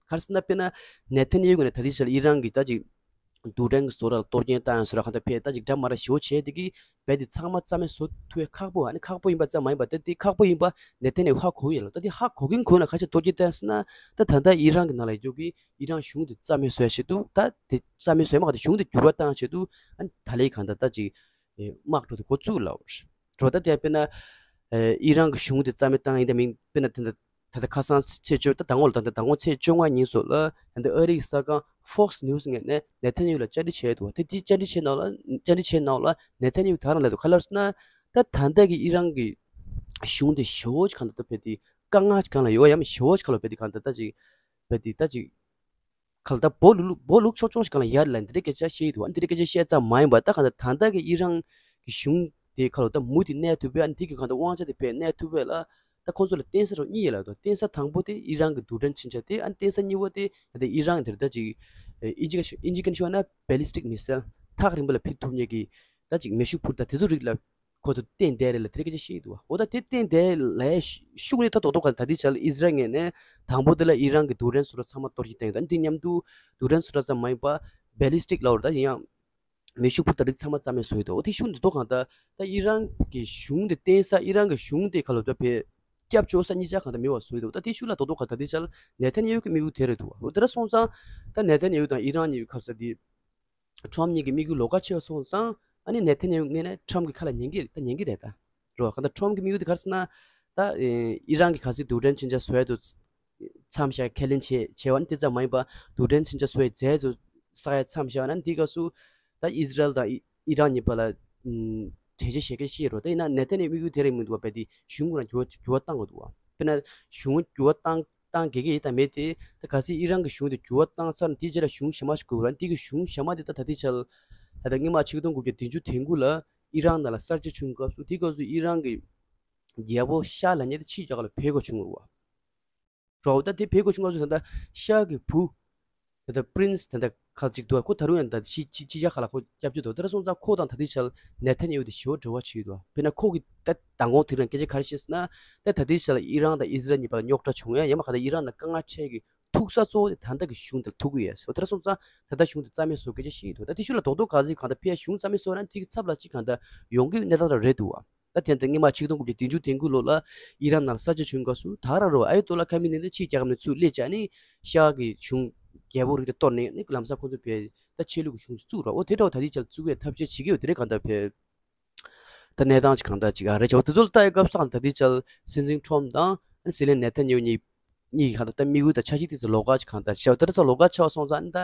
ག་རེ་ཟེར་ན་དཔེར་ན་ནེ་ཐན་ཡ་ཧུ་གི་ནས་ད་ལྟའི་ཆར་ཨི་རན་གྱི་ད་ཅིག་རྡུལ་ཕྲན་གྱི་བཟོ་གྲྭ་ལ་གཏོར་སྐྱོན་བཏང་ཡང་ཟེར་ར་གང་ལྟར་ཕེ་ད་ཅིག་འདྲ་མ་འདྲ་ཞེ་པོ་བྱས་དེ་གིས་བས་དེ་ཚང་མ་རྩ་མེད་བཟོ་ཐུབ་ཡ་ཁག་པོ། ཨ་ནི་ཁག་པོ་ཡིན་པ་ཙམ་མ་ཡིན་པ་ད་དེ་ཁག་པོ་ཡིན་པ་ནེ་ཐན་ཡ་ཧུ་ཧ་གོ་གི་ཡོད་ལ། ད་དེ་ཧ་གོ་གིན་གོ་ན་ཁ་ཤས་གཏོར་སྐྱོན་བཏང་ཟེར་ན་ད་ད་ལྟ་ཨི་རན་གྱི་ནང་ལ་ཡོད་ཀྱོག་གི་ཨི་རན་གཞུང་དེ་རྩ་མེད་བཟོ་ཡ་ཆེད་དུ་ད་དེ་རྩ་མེད་བཟོ་ཡ་མ་གཏོགས་གཞུང་དེ་འགྱུར་བ་བཏང་ཆེད་དུ་ཨ་ནི་ད་ལའི་གང་ལྟར་ད་ཅིག་དམག་འགྲོ་དེ་འགོ་བཙུགས་ལབ་རེད། ད་དེ་དཔེར་ན་ཨི་རན་གྱི་གཞུང་དེ་རྩ་མེད་བཏང་ཡིན་ད་མིན་དཔེར་ན་དེ་འདྲ་ད་ལྟ་ཁ་སང་ཚེས་བཅུ་ད་ཟླ་ངོ་ལ་ད་ལྟ་ཟླ་ངོ་ཚེས་བཅོ་ལྔ་ཉིན་སོགས་ལ་ད་ལྟ་ཨ་རི་གི་གསར་ཁང་Fox News ངོས་ནས་ནེ་ཐན་ཡ་ཧུ་ལ་བཅར་འདྲི་བྱས་འདུག་དེ་དེ་བཅར་འདྲི་བྱས་ནང་ལ་བཅར་འདྲི་བྱས་ནང་ལ་ནེ་ཐན་ཡ་ཧུ་ད་རང་ལབ་འདུག་ག་རེ་ལབ་ཟེར་ན་ད་ད་ལྟ་གི་ཨི་རན་གྱི་གཞུང་དེ་ཞེ་པོ་ཅིག་གང་ལྟར་ད་བས་དེ་དཀའ་ངལ་ཅིག་སྒང་ལ་ཡོད་ཡ་མ་ཞེ་པོ་ཅིག་ག་ལ་བས་དེ་གང་ལྟར་ད་ཅིག་བས་དེ་ད་ཅིག་ག་ལ་ད་སྦོ་ལུག་སྦོ་ལུག་ཆོག་ཆོག་ཅིག་གང་ལ་ཡར་ལ་འདི་འདྲའི་སྐད་ཆ་བཤད་ཡི་འདུག་ཨ་འདི་འདྲའི་སྐད་ཆ་བཤད་ཙམ་མ་ཡིན་པ་ད་གང་ལྟར་ད་ལྟ་གི་ཨི་རན་གྱི་གཞུང་དེ་ཁ་ལོ་ད་མུ་དེ་གནས་ཐུབ་པའི་ཨ་འདི་གི་གང་ལྟར་དབང་ཆ་དེ་བས་གནས་ཐུབ་པའི་ལ་ད་ཁོང་ཚོ་ལ་བརྟེན་ས་རོ་གཉིས་ཡོད་ལ། ད་བརྟེན་ས་དང་པོ་དེ་ཨི་རན་གྱི་རྡུལ་ཕྲན་ཆིངས་ཆ་དེ་ཨ་བརྟེན་ས་གཉིས་པ་དེ་ད་ལྟ་ཨི་རན་དེར་ད་ཅིག་ཨིན་ཇི་ཨིན་ཇི་སྐད་ཤོད་ན་Ballistic Missile ཐག་རིང་པོ་ལ་ཕེབས་ཐུབ་མཁན་གྱི་ད་ཅིག་མེ་ཤུགས་འཕུར་མདའ་དེ་ཚོ་རིགས་ལ་ཁོ་ཚོ་བརྟེན་བསྡད་རེད་ལ་དེ་རིགས་སྐད་ཆ་བཤད་ཡི་འདུག་འོ་ད་དེ་བརྟེན་བསྡད་ལ་ཤུགས་ནི་ད་རྡོག་རྡོག་ག་ད་དེ་ཆ་ལ་ཨི་ཟི་རལ་ངོས་ནས་དང་པོ་དེ་ལ་ཨི་རན་གྱི་རྡུལ་ཕྲན་བཟོ་གྲྭ་ཚང་མ་གཏོར་བཤིག་བཏང་ཡོད། ད་འདི་མཉམ་དུ་རྡུལ་ཕྲན་བཟོ་གྲྭ་ཙམ་མ་ཡིན་པ་Ballistic ལབ་རེད། ད་ཡིན་ཡང་མེ་ཤུགས་འཕུར་མདའ་རིགས་ཚང་མ་རྩ་མེད་བཟོ་ཡི་འདུག་འོ་དེ་ཤུགས་འདི་རྡོག་གང་ད་ད་ཨི་རན་གྱི་གཞུང་དེ་བརྟེན་ས་ཨི་རན་གྱི་གཞུང་དེ་ཁ་ལོ་ད་བས་སྐྱབས་བཅོལ་ས་གཉིས་ཆ་གང་ད་མེད་པ་བཟོ་ཡི་འདུག་ད་དེ་ཤུགས་ལ་རྡོག་རྡོག་ག་ད་དེ་ཆ་ལ་ནེ་ཐན་ཡ་ཧུ་གི་དམིགས་ཡུལ་དེ་རེད་འདུག་འོ་དེ་འདྲ་སོང་ཙང་ད་ནེ་ཐན་ཡ་ཧུ་དང་ཨི་རན་གཉིས་ཀྱི་ཁ་ས་དེ་ཊམ་གཉིས་ཀྱི་དམིགས་ཡུལ་ལོགས་ཀ་ཕྱེ་བ་སོང་ཙང་ཨ་ནི་ནེ་ཐན་ཡ་ཧུ་ངོས་ནས་ཊམ་གྱི་ཁ་ལ་ཉན་གྱི་རེད། ད་ཉན་གྱི་རེད་ད་རོ། གང་ལྟར་ཊམ་གྱི་དམིགས་ཡུལ་དེ་ག་རེ་ཟེར་ན་ད་ཨི་རན་གྱི་ག་ཚོད་རྡུལ་ཕྲན་ཆིངས་ཆ་བཟོ་ཡ་དུ་མཚམས་བཞག་ཁས་ལེན་བྱས་བྱས་པ་ནི་དེ་ཙམ་མ་ཡིན་པ་རྡུལ་ཕྲན་ཆིངས་ཆ་བཟོ་ཡ་རྫས་ཚོ་བསགས་ཡ་མཚམས་བཞག་ན་འདི་སྐབས་སུ་ད་ཨི་ཟི་རལ་དང་ཨི་རན་གཉིས་བར་ལ་གྲོས་ཆོད་བཞག་གི་ཤེས་རོ། ད་ཡིན་ན་ནེ་ཐན་ཡ་ཧུ་དམིགས་ཡུལ་དེ་རེད་མི་འདུག་བ། བས་དེ་གཞུང་ཁོ་རང་འགྱུར་བ་འགྱུར་བ་བཏང་དགོས་འདུག་བ། དཔེར་ན་གཞུང་འགྱུར་བ་བཏང་བཏང་དགོས་ཀྱི་ཡོད་དམ་མེད་དེ་ད་གལ་སྲིད་ཨི་རན་གྱི་གཞུང་དེ་འགྱུར་བ་བཏང་ཚར་ན་དེའི་རྗེས་ལ་གཞུང་གཞན་མ་ཞིག་དགོས་ར། དེ་གི་གཞུང་གཞན་མ་དེ་ད་ད་ལྟའི་ཆར་ད་ལྟ་སྔོན་མ་ཆིག་སྟོང་དགུ་བརྒྱ་བདུན་ཅུ་དོན་དགུ་ལ་ཨི་རན་ནང་ལ་གསར་བརྗེ་བྱུང་སྐབས་སུ་དེ་སྐབས་སུ་ཨི་རན་གྱི་རྒྱལ་པོ་ཤཱ་ལབ་མཁན་དེ་ཕྱིའི་རྒྱལ་ཁབ་ལ་བོད་སྐོར་བྱུང་བ་རེད་བ། ད་དེ་བོད་སྐོར་བྱུང་སྐབས་སུ་ད་ལྟ་ཤཱ་གི་བུ་ད་ལྟ་Prince ད་ལྟ་ཁ་ཅིག་འདུག་ཁོ་ད་རུང་ཡང་ད་ཕྱི་ཕྱི་ཕྱི་རྒྱལ་ཁག་ལ་ཁོ་སྐྱབས་བཅོལ་འདུག་དེ་འདྲ་སོང་ཙང་ཁོ་དང་ད་ལྟའི་ཆར་ནེ་ཐན་ཡ་ཧུ་དེ་ཞེ་པོ་འབྲེལ་བ་བྱེད་ཀྱི་འདུག་དཔེར་ན་ཁོ་གི་ད་མདང་དགོང་དེ་རིང་སྐད་ཆ་ག་རེ་བཤད་ཟེར་ན་ད་ད་ལྟའི་ཆར་ཨི་རན་དང་ཨི་ཟི་རལ་གཉིས་བར་ལ་རྙོག་དྲ་བྱུང་ཡ་ཡང་མ་ག་ད་ཨི་རན་ནང་དཀའ་ངལ་འཕྲད་ཀྱི་ཐུག་ས་གཙོ་བོ་དེ་ད་ལྟ་གི་གཞུང་དེར་ཐུག་གི་ཡོད་ཟེར། དེ་འདྲ་སོང་ཙང་ད་ལྟ་གཞུང་དེ་རྩ་མེད་བཟོ་སྐད་ཆ་བཤད་ཀྱི་འདུག་ད་དེ་ཤུགས་ལ་རྡོག་རྡོག་ག་ཚོད་གང་ལྟར་ཕར་གཞུང་རྩ་མེད་བཟོ་ན་དེ་གི་ཚབ་ལ་ཅིག་གང་ལྟར་ཡོང་གི་ཡོད་གནས་སྟངས་རེད་འདུག་བ། ད་དེ་ལྟར་སྔོན་མ་ཆིག་སྟོང་དགུ་བརྒྱ་བདུན་ཅུ་དོན་དགུ་ལོ་ལ་ཨི་རན་ནང་གསར་བརྗེ་བྱུང་སྐབས་སུ་ད་རང་རོ་ཨ་ཡོ་ཏོ་ལ་ཁ་མི་ནི་ནི་ཕྱིའི་རྒྱལ་ཁབ་ནས་ཚུར་སླེབས་བྱས་ནས་ཤཱ་གི་གཞུང་རྒྱལ་པོ་རིགས་དེ་གཏོར་ནས་ནི་ལམ་སང་ཁོ་ཚོ་བས་ད་ཆོས་ལུགས་ཀྱི་གཞུང་ཅིག་བཙུགས་ར། འོ་དེ་འདྲ་བ་ད་ལྟའི་ཆར་བཙུགས་པའི་ཐབས་ཤེས་བྱེད་ཀྱི་ཡོད། དེ་རེད་གང་ལྟར་བས་ད་གནས་སྟངས་ཅིག་གང་ལྟར་ཅིག་ཨ་རེད་བྱ་བ་དེ་ཚོ་ལ་ལྟ་ཡི་སྐབས་སུ་གང་ལྟར་ད་ལྟའི་ཆར་སྲིད་འཛིན་ཁྲོམ་དང་སྲིད་བློན་ནེ་ཐན་ཡ་ཧུ་གཉིས་གཉིས་ཀྱི་གང་ལྟར་ད་དམིགས་ཡུལ་དང་འཆར་གཞི་དེ་ཚོ་ལོགས་ཀ་ཅིག་གང་ལྟར་བྱ་བ་དེ་ཚོ་ལོགས་ཀ་ཆགས་སོང་ཙང་ད་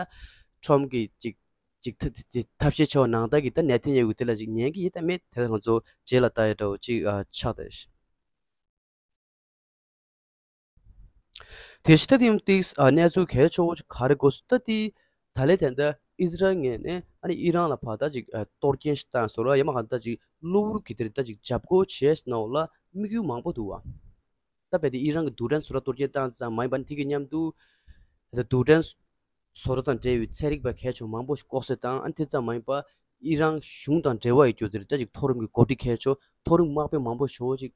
ཁྲོམ་གྱི་ཅིག་ཅིག་ཐ་ཐ་ཐབས་ཤེས་ཆེ་བ་ནང་ལྟར་གྱི་ད་ནེ་ཐན་ཡ་ཧུ་དེ་ལ་ཅིག་ཉན་གྱི་ཡོད་དམ་མེད་དེ་ང་ཚོ་རྗེས་ལ་ལྟ་ཡ་འདྲ་བོ་ཅིག་ཨ་ཆགས་བསྡད། དེ་བཞིན་ད་དེ་ཡང་ཏིག་ཨ་གནས་ཚུལ་གལ་ཆེ་བོ་ཅིག་ག་རེ་གོ་སོང་ད་དེ་ད་ལས་དེ་འདྲ་ཨི་ཟི་རལ་ངོས་ནས་ཨ་ནི་ཨི་རན་ལ་ཕར་ད་ཅིག་ཨ་གཏོར་སྐྱོན་ཞིག་བཏང་སོང་ར། ཡང་མ་གང་ད་ཅིག་གློ་བུར་གྱི་དེར་ད་ཅིག་འཇབ་རྒོལ་བྱས་ནའོ་ལ་དམིགས་ཡུལ་མང་པོ་འདུག་བ། ད་བས་དེ་ཨི་རན་གྱི་རྡུལ་ཕྲན་བཟོ་གྲྭ་གཏོར་སྐྱོན་བཏང་ཙང་མ་ཡིན་པ་ནི་དེ་གི་མཉམ་དུ་ད་རྡུལ་ཕྲན་བཟོ་གྲྭ་དང་འབྲེལ་བའི་ཚན་རིག་པ་གལ་ཆེ་བ་མང་པོ་ཞིག་ལྐོག་གསོད་བཏང་། ཨ་ནི་དེ་ཙམ་མ་ཡིན་པ་ཨི་རན་གཞུང་དང་འབྲེལ་བ་ཡོད་རྒྱུ་དེར་ད་ཅིག་མཐོ་རིམ་གྱི་འགོ་ཁྲིད་གལ་ཆེ་མཐོ་རིམ་དམག་དཔོན་མང་པོ་ཞེ་པོ་ཅིག་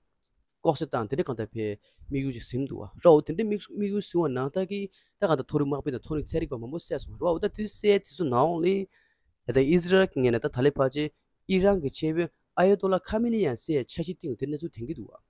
ལྐོག་ཟ་བཏང་། དེ་འདྲའི་གང་ལྟར་བའི་དམིགས་ཡུལ་ཅིག་ཟིན་འདུག་བ། རོ་དེ་འདྲའི་དམིགས་དམིགས་ཡུལ་ཟིན་པ་ནང་ལྟར་གྱི་ད་གང་ལྟར་མཐོ་རིམ་དམག་དཔོན་དང་མཐོ་རིམ་ཚན་རིག་པ་མང་པོ་བསད་སོང་རོ། ད་དེ་བསད་དེ་ཚོ་ནང་ལ་ད་ཨི་ཟི་རལ་གི་ངོས་ནས་ད་ད་ལས་ཕར་ཆེ་ཨི་རན་གྱི་ཆེད་དཔོན་ཨ་ཡ་ཏོ་ལ་ཁ་མི་ནི་ཡང་བསད་འཆར་གཞི་བཏིང་ཡོད་དེ་གནས་ཚུལ་ཐོན་གྱི་འདུག་བ།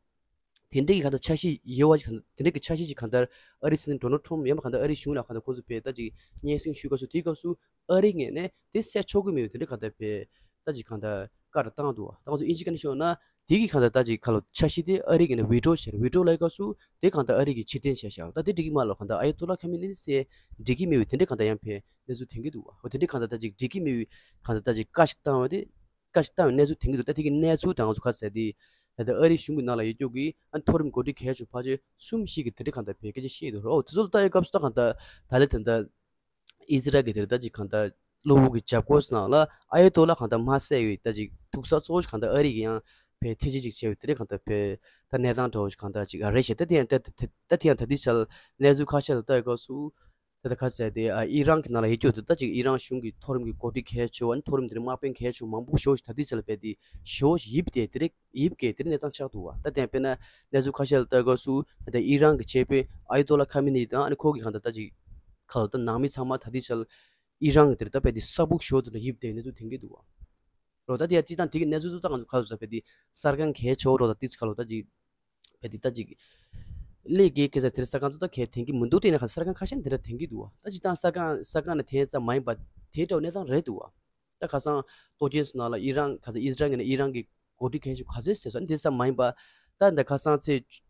དེ་འདྲའི་གི་གང་ལྟར་འཆར་གཞི་ཡོད་པ་ཅིག་གང་ལྟར་དེ་འདྲའི་གི་འཆར་གཞི་ཅིག་གང་ལྟར་ཨ་རིའི་སྲིད་འཛིན་ཌོ་ནལ་ཁྲོམ་ཡང་མ་གང་ལྟར་ཨ་རིའི་གཞུང་ལ་གང་ལྟར་ཁོང་ཚོ་བས་ད་ཅིག་སྙན་སེང་ཞུ་སྐབས་སུ་དེའི་སྐབས་སུ་ཨ་རིའི་ངོས་ནས་དེ་བསད་ཆོག་གི་མེད་པའི་དེ་འདྲའི་གང་ལྟར་བས་ད་ཅིག་གང་ལྟར་བཀའ་འདྲ་བཏང་འདུག་བ། ད་ང་ཚོ་ཨིན་ཇི་སྐད་ནས་ཤོད་ན་དེ་གི་གང་ལྟར་ད་ཅིག་ག་ལོ་འཆར་གཞི་དེ་ཨ་རིའི་ངོས་ནས་ཝི་ཏྲོ་བྱས་རེད། ཝི་ཏྲོ་ལབ་སྐབས་སུ་དེ་གང་ལྟར་ཨ་རི་གིས་ཕྱིར་འཐེན་བྱས་བཞག་ད་དེ་འགྲིག་གི་མ་ལོ་གང་ལྟར་ཨ་ཡ་ཏོ་ལ་ཁ་མི་ནི་སེ་འགྲིག་གི་མེད་པའི་དེ་འདྲའི་གང་ལྟར་ཡང་ཕན་གནས་ཚུལ་ཐོན་གྱི་འདུག་བ། འོ་དེ་འདྲའི་གང་ལྟར་ད་ཅིག་འགྲིག་གི་མེད་པའི་གང་ལྟར་ད་ཅིག་བཀའ་ཞིག་བཏང་བ་དེ་བཀའ་ཞིག་བཏང་བའི་གནས་ཚུལ་ཐོན་གྱི་འདུག་ད་དེ་གི་གནས་ཚུལ་དང་ང་ཚོ་ག་ཟེར་དེ་ད་ལྟ་ཨ་རིའི་གཞུང་གི་ནང་ལ་ཡོད་རྒྱུ་གི་ཨ་མཐོ་རིམ་འགོ་ཁྲིད་གལ་ཆེ་བ་ཕལ་ཆེར་གསུམ་བཞི་གི་དེ་འདྲའི་གང་ལྟར་བས་སྐད་ཆ་བཤད་འདུག་རོ། འོ་དེ་ཚོ་ལ་ལྟ་ཡོད་སྐབས་སུ་ད་གང་ལྟར་ད་ལྟ་ད་ལྟ་ཨི་ཟི་རལ་གྱི་དེར་ད་ཅིག་གང་ལྟར་གློ་བུར་གྱི་འཇབ་རྒོལ་ནང་ལ་ཨ་ཡ་ཏོ་ལ་གང་ལྟར་མ་བསད་ཡོད་ད་ཅིག་ཐུག་ས་གཙོ་བོ་གང་ལྟར་ཨ་རི་གི་ཡང་བས་ཐེ་ཇུས་ཅིག་བྱས་ཡོད་དེ་རེད། གང་ལྟར་བས་ད་གནས་སྟངས་འདྲ་བོ་ཞིག་གང་ལྟར་ཅིག་ཨ་རེད་ཤག་ད་དེ་ཡང་ད་ད་དེ་ཡང་ད་ལྟའི་ཆར་གནས་ཚུལ་ཁ་ཤས་ལ་ལྟ་ཡོད་སྐབས་སུ་ད་ལྟ་ཁ་གསལ་དེ་ཨ་ཨི་རན་གྱི་ནང་ལ་ཡོད་རྒྱུ་དེ་ད་ཅིག་ཨི་རན་གཞུང་གི་མཐོ་རིམ་གྱི་འགོ་ཁྲིད་གལ་ཆེ་བ་ནི་མཐོ་རིམ་དེ་རིང་དམག་དཔོན་གལ་ཆེ་བ་མང་པོ་ཞེ་པོ་ཞིག་ད་ལྟའི་ཆར་ལ་བས་དེ་ཞེ་པོ་ཞིག་ཡིབ་དེ་དེ་རེད། ཡིབ་ཀྱི་དེ་རིང་གནས་སྟངས་ཆགས་འདུག་བ། ད་དེ་དཔེར་ན་གནས་ཚུལ་ཁ་ཤས་ལ་ལྟ་དགོས་སུ་ད་ལྟ་ཨི་རན་གྱི་ཆེད་དཔོན་ཨ་ཡ་ཏོ་ལ་ཁ་མི་ནི་དང་ཨ་ནི་ཁོ་གི་གང་ལྟར་ད་ཅིག་ཁ་ལོ་ད་ནང་མི་ཚང་མ་ད་ལྟའི་ཆར་ཨི་རན་གྱི་དེར་ད་དཔེ་དེ་ས་ཕུག་ཞོར་དུ་ལ་ཡིབ་དེ་གནས་ཚུལ་ཐོན་གྱི་འདུག་བ། རོ་ད་དེ་ཡ་སྤྱི་བཏང་དེ་གི་གནས་ཚུལ་ཚོ་ད་ང་ཚོ་ཁ་ལོ་ད་དཔེ་དེ་གསར་ཁང་གལ་ཆེ་བོ་རོ་ད་ཏིས་ཁ་ལོ་ད་ཅིག་དཔེ་དེ་ད་ཅིག་ལས་ཀའི་སྐད་ཆ་དེར་གསར་ཁང་ཚོ་ད་གལ་ཐོན་གྱི་མི་འདུག་དེ་ནས་ཁ་གསར་ཁང་ཁ་ཤས་དེ་འདྲ་ཐོན་གྱི་འདུག་བ། ད་སྤྱི་བཏང་གསར་ཁང་གསར་ཁང་ནས་ཐོན་ཙམ་མ་ཡིན་པ་དེ་འདྲ་བོ་གནས་སྟངས་རེད་འདུག་བ། ད་ཁ་སང་ལྟོ་རྒྱན་སོ་ནང་ལ་ཨི་རན་ག་ཚ་ཨི་ཟི་རལ་ངོས་ནས་ཨི་རན་གྱི་འགོ་ཁྲིད་གལ་ཆེ་ག་ཚོད་ཟེར་སོང་དེ་ཙམ་མ་ཡིན་པ་ད་འདི་ཁ་སང་ཚེས་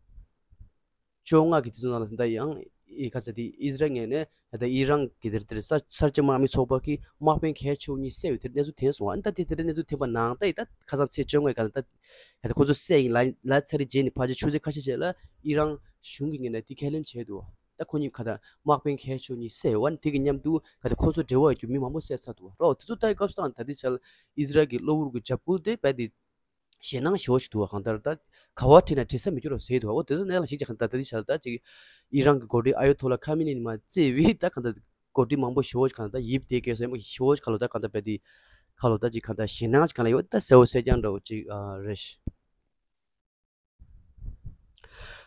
བཅོ་ལྔ་གི་དུས་ཚོད་ནང་ལ་ད་ཡང་ཨི་ག་ཚ་དེ་ཨི་ཟི་རལ་ངོས་ནས་ད་ཨི་རན་གྱི་དེར་དེར་ས་ས་སྐྱ་དམག་མི་ཚོགས་པ་གི་དམག་དཔོན་གལ་ཆེ་གཉིས་བསད་ཡོད་དེ་གནས་ཚུལ་ཐོན་སོང་བ། ད་དེ་དེ་འདྲ་གནས་ཚུལ་ཐོན་པ་ནང་ད་ཡི་ད་ཁ་སང་ཚེས་བཅོ་ལྔ་གི་ག་ད་ད་ཁོ་ཚོ་བསད་ཡིན་ལ་ལ་ཚར་རེ་རྗེས་ནས་ཕལ་ཆེར་ཆུ་ཚོད་ཁ་ཤས་རྗེས་ལ་ཨི་རན་གཞུང་གི་ངོས་ནས་དེ་ཁས་ལེན་བྱས་འདུག་ད་ཁོ་གཉིས་ཁ་ད་དམག་དཔོན་གལ་ཆེ་གཉིས་བསད་ཡོད་བ། དེ་གི་མཉམ་དུ་ཁ་ད་ཁོ་ཚོ་འབྲེལ་བ་ཡོད་རྒྱུ་མི་མང་པོ་བསད་ཚར་འདུག་བ། རོ་དེ་ཚོ་ལྟ་ཡི་སྐབས་སུ་ད་ད་ལྟའི་ཆར་ཨི་ཟི་རལ་གྱི་གློ་བུར་གྱི་འཇབ་རྒོལ་དེ་རྦད་དེ་ཞེད་སྣང་ཞེ་པོ་ཞིག་འདུག་བ། གང་ལྟར་ད་ག་བ་ཁྲིད་ན་དྲི་ས་མི་སྐྱོ་རོ་ཟེར་འདུག་བ། འོ་དེ་ཚོ་གནད་ལ་གཞིགས་ཀྱི་གང་ལྟར་ད་ལྟའི་ཆར་ད་ཅིག་ཨི་རན་གྱི་འགོ་ཁྲིད་ཨ་ཡོ་ཐོ་ལ་ཁ་མི་ནི་མ་བརྩིས་བི་ད་གང་ལྟར་འགོ་ཁྲིད་མང་པོ་ཞེ་པོ་ཞིག་གང་ལྟར་ཡིབ་དེ་གས་སོ་ཡང་ཞེ་པོ་ཞིག་ག་ལོ་ད་གང་ལྟར་རྦད་དེ་ག་ལོ་ད་ཅིག་གང་ལྟར་ཞེད་སྣང་ཞིག་གང་ལ་ཡོད་ད་གསལ་བོ་གསལ་རྐྱང་འདྲ་བོ་ཅིག་ཨ་རེད།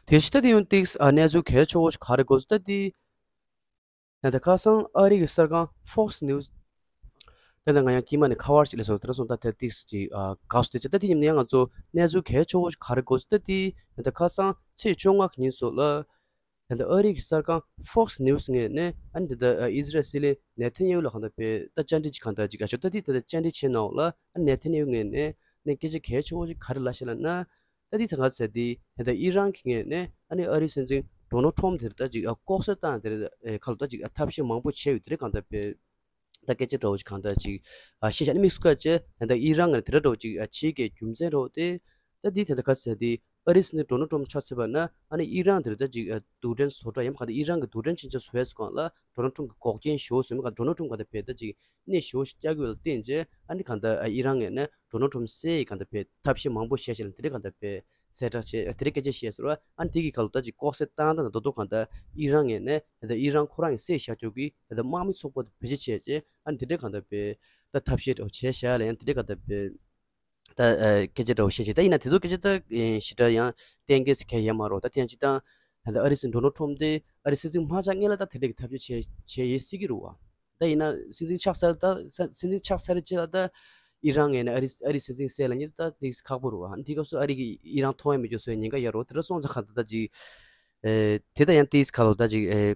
དེ་ཕྱི་ད་དེ་ཡང་ཏིགས་ཨ་གནས་ཚུལ་གལ་ཆེ་བོ་ཞིག་ག་རེ་དགོས་སུ་ད་དེ། ད་ལྟ་ཁ་སང་ཨ་རི་གི་གསར་ཁང་Fox News དེ་ད་ང་ཡང་དཀྱིལ་མ་ནས་ཁ་བར་ཞིག་ལས་སོང་དེ་འདྲ་སོང་ད་དེ་ཏིགས་ཅིག་ཨ་དགའ་སུ་དེ་ཅི་ད་དེ་ཉིན་ནས་ཡང་ང་ཚོ་གནས་ཚུལ་གལ་ཆེ་བོ་ཞིག་ག་རེ་དགོས་སུ་ད་དེ་ད་ལྟ་ཁ་སང་ཚེས་བཅོ་ལྔ་གི་ཉིན་སོགས་ལ། ད་ལྟ་ཨ་རི་གི་གསར་ཁང་Fox News ངོས་ནས་ཨ་ནི་ད་ལྟ་ཨི་ཟི་རལ་སྲིད་བློན་ནེ་ཐན་ཡ་ཧུ་ལ་གང་ལྟར་བས་ད་བཅར་འདྲི་ཅིག་གང་ལྟར་ཅིག་ཨ་ཤོ་ད་དེ་ད་ལྟ་བཅར་འདྲི་བྱེད་གནང་བ་ལ་ཨ་ནེ་ཐན་ཡ་ཧུ་ངོས་ནས་ནས་སྐད་ཆ་གལ་ཆེ་བོ་ཞིག་ག་རེ་ལབ་ཤག་ལབ་ན། ད་དེ་ད་ག་ཟེར་དེ་ད་ལྟ་ཨི་རན་གྱི་ངོས་ནས་ཨ་ནི་ཨ་རིའི་སྲིད་འཛིན་ཌོ་ནལ་ཁྲོམ་དེར་ད་ཅིག་ཨ་ལྐོག་ཟ་བཏང་དེར་ཨེ་ཁ་ལོ་ད་ཅིག་ཨ་ཐབས་ཤེས་མང་པོ་བྱས་ཡོད་དེ་རེད། གང་ལྟར་བས་ད་སྐད་ཆ་འདྲ་བོ་ཞིག་གང་ལྟར་ཅིག་ཨ་བཤད་བྱས་ནས་དམིགས་སུ་བཀར་བྱས་ད་ལྟ་ཨི་རན་ངོས་ནས་དེ་འདྲ་འདྲ་བོ་ཅིག་ཨ་བྱེད་ཀྱི་རྒྱུ་མཚན་འདྲ་བོ་དེ། ད་འདི་དེ་འདྲ་ག་ཟེར་དེ་ཨ་རིའི་སྲིད་འཛིན་ཌོ་ནལ་ཁྲོམ་ཆགས་ཚར་བ་ན་ཨ་ནི་ཨི་རན་དེར་ད་ཅིག་ཨ་རྡུལ་ཕྲན་བཟོ་གྲྭ་ཡང་ག་ད་ཨི་རན་གྱི་རྡུལ་ཕྲན་ཆེན་ཆ་བཟོ་ཡས་སྒང་ལ་ཌོ་ནལ་ཁྲོམ་གྱི་འགོག་རྐྱེན་ཞུ་བཟོས་མི་ག་ཌོ་ནལ་ཁྲོམ་ག་ད་བས་ད་ཅིག་གནས་ཞུ་བ་ཞིག་བསྐྱལ་དགོས་ལ་བརྟེན་རྗེས་ཨ་ནི་ག་ད་ཨི་རན་ངོས་ནས་ཌོ་ནལ་ཁྲོམ་བསད་ཡས་ག་ད་བས་ཐབས་ཤེས་མང་པོ་བྱས་བྱས་ལ་དེ་རིང་ག་ད་བས་གསལ་བསྒྲགས་བྱས་དེ་རིང་སྐད་ཆ་བཤད་ཟེར་བ་ཨ་ནི་དེ་གི་ག་ལོ་ད་ཅིག་ལྐོག་ཟ་བཏང་ད་ད་རྡོ་རྡོ་ག་ད་ཨི་རན་ངོས་ནས་ད་ཨི་རན་ཁོ་རང་གི་བསད་བཞག་རྒྱུ་གི་ད་དམག་མི་ཚོགས་པ་དེ་བེད་སྤྱོད་བྱས་རྗེས་ཨ་ནི་དེ་རིང་ག་ད་བས་ད་ཐབས་ཤེས་འདྲ་བོ་བྱས་བཞག་ལ་ཡང་དེ་རིང་ག་ད་བས། ད་ཨ་སྐད་ཆ་འདྲ་བོ་བཤད་བྱས་ད་ཡིན་ན་དེ་ཚོ་སྐད་ཆ་ད་ཨེ་ཞེ་དྲག་ཡང་གཏན་འཁེལ་ཟེར་མཁན་ཡོད་མ་རེད། ད་དེ་ཡང་སྤྱིར་བཏང་ད་ལྟ་ཨ་རིའི་སྲིད་འཛིན་ཌོ་ནལ་ཁྲོམ་དེ་ཨ་རིའི་སྲིད་འཛིན་མ་ཆགས་སྔོན་ལ་ད་དེ་འདྲ་གི་ཐབས་ཇུས་བྱས་བྱས་ཡོད་སྲིད་ཀྱི་རེད་བ། ད་ཡིན་ན་སྲིད་འཛིན་ཆགས་ཚར་ད་ས་སྲིད་འཛིན་ཆགས་ཚར་རྗེས་ལ་ད་ཨི་རན་ངོས་ནས་ཨ་རི་ཨ་རིའི་སྲིད་འཛིན་བསད་ལ་ཉིད་ད་དེ་ཁག་པོ་རེད་བ། དེ་སྐབས་སུ་ཨ་རི་གིས་ཨི་རན་མཐོང་ཡ་མེད་རྒྱུ་བཟོ་ཡ་ཉེན་ཁ་ཡོད་རེད། དེ་འདྲ་སོང་ཙང་གང་ལྟར་ད་ཅིག་ཨེ་དེ་ད་ཡང་དེ་ག་ལོ་ད་ཅིག་ཨེ་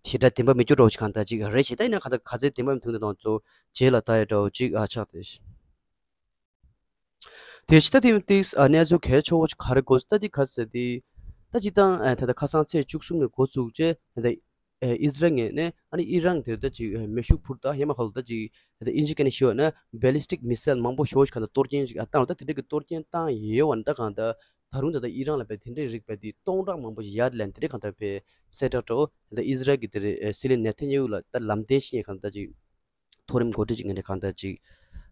ཞེ་དྲག་བདེན་པ་མེད་རྒྱུ་འདྲ་བོ་ཞིག་གང་ལྟར་ཅིག་རེད་བྱས། ད་ཡིན་ན་གང་ལྟར་ག་ཚད་བདེན་པ་མི་འདུག་ད་དང་ཚོ་རྗེས་ལ་ད་ཡ་འདྲ་བོ་ཅིག་ཨ་ཆགས་ཏེ། དེ་ཕྱི་ད་དེ་ཡང་ཏིགས་ཨ་གནས་ཚུལ་གལ་ཆེ་བོ་ཞིག་ག་རེ་དགོས་ད་དེ་ག་ཟེར་དེ། ད་སྤྱིར་བཏང་ཨ་ད་ལྟ་ཁ་སང་ཚེས་བཅུ་གསུམ་ནས་འགོ་བཙུགས་རྗེས་ད་ལྟ་ཨ་ཨི་ཟི་རལ་ངོས་ནས་ཨ་ནི་ཨི་རན་དེར་ད་ཅིག་ཨ་མེ་ཤུགས་འཕུར་མདའ་ཡང་མ་ག་ལོ་ད་ཅིག་ད་ལྟ་ཨིན་ཇི་སྐད་ནས་ཞུས་པ་ན་ballistic missile མང་པོ་ཞེ་པོ་ཞིག་ག་ད་གཏོར་སྐྱོན་ཞིག་ཨ་བཏང་ད་དེ་འདྲ་གི་གཏོར་སྐྱོན་བཏང་ཡོད་པ་ད་གང་ད་ད་རུང་ད་ལྟ་ཨི་རན་ལ་བས་དེ་འདྲའི་རིགས་བས་དེ་སྟོང་ཕྲག་མང་པོ་ཞིག་ཡར་ལེན་དེ་འདྲ་གང་ད་བས་གསལ་བསྒྲགས་འདྲ་བོ་ད་ལྟ་ཨི་ཟི་རལ་གི་དེ་རེད་ཨ་སྲིད་བློན་ནེ་ཐན་ཡ་ཧུ་ལ་ད་ལམ་སྟོན་བྱེད་མཁན་གང་ད་ཅིག་མཐོ་རིམ་འགོ་ཁྲིད་ཅིག་ངོས་ནས་གང་ལྟར་ཅིག་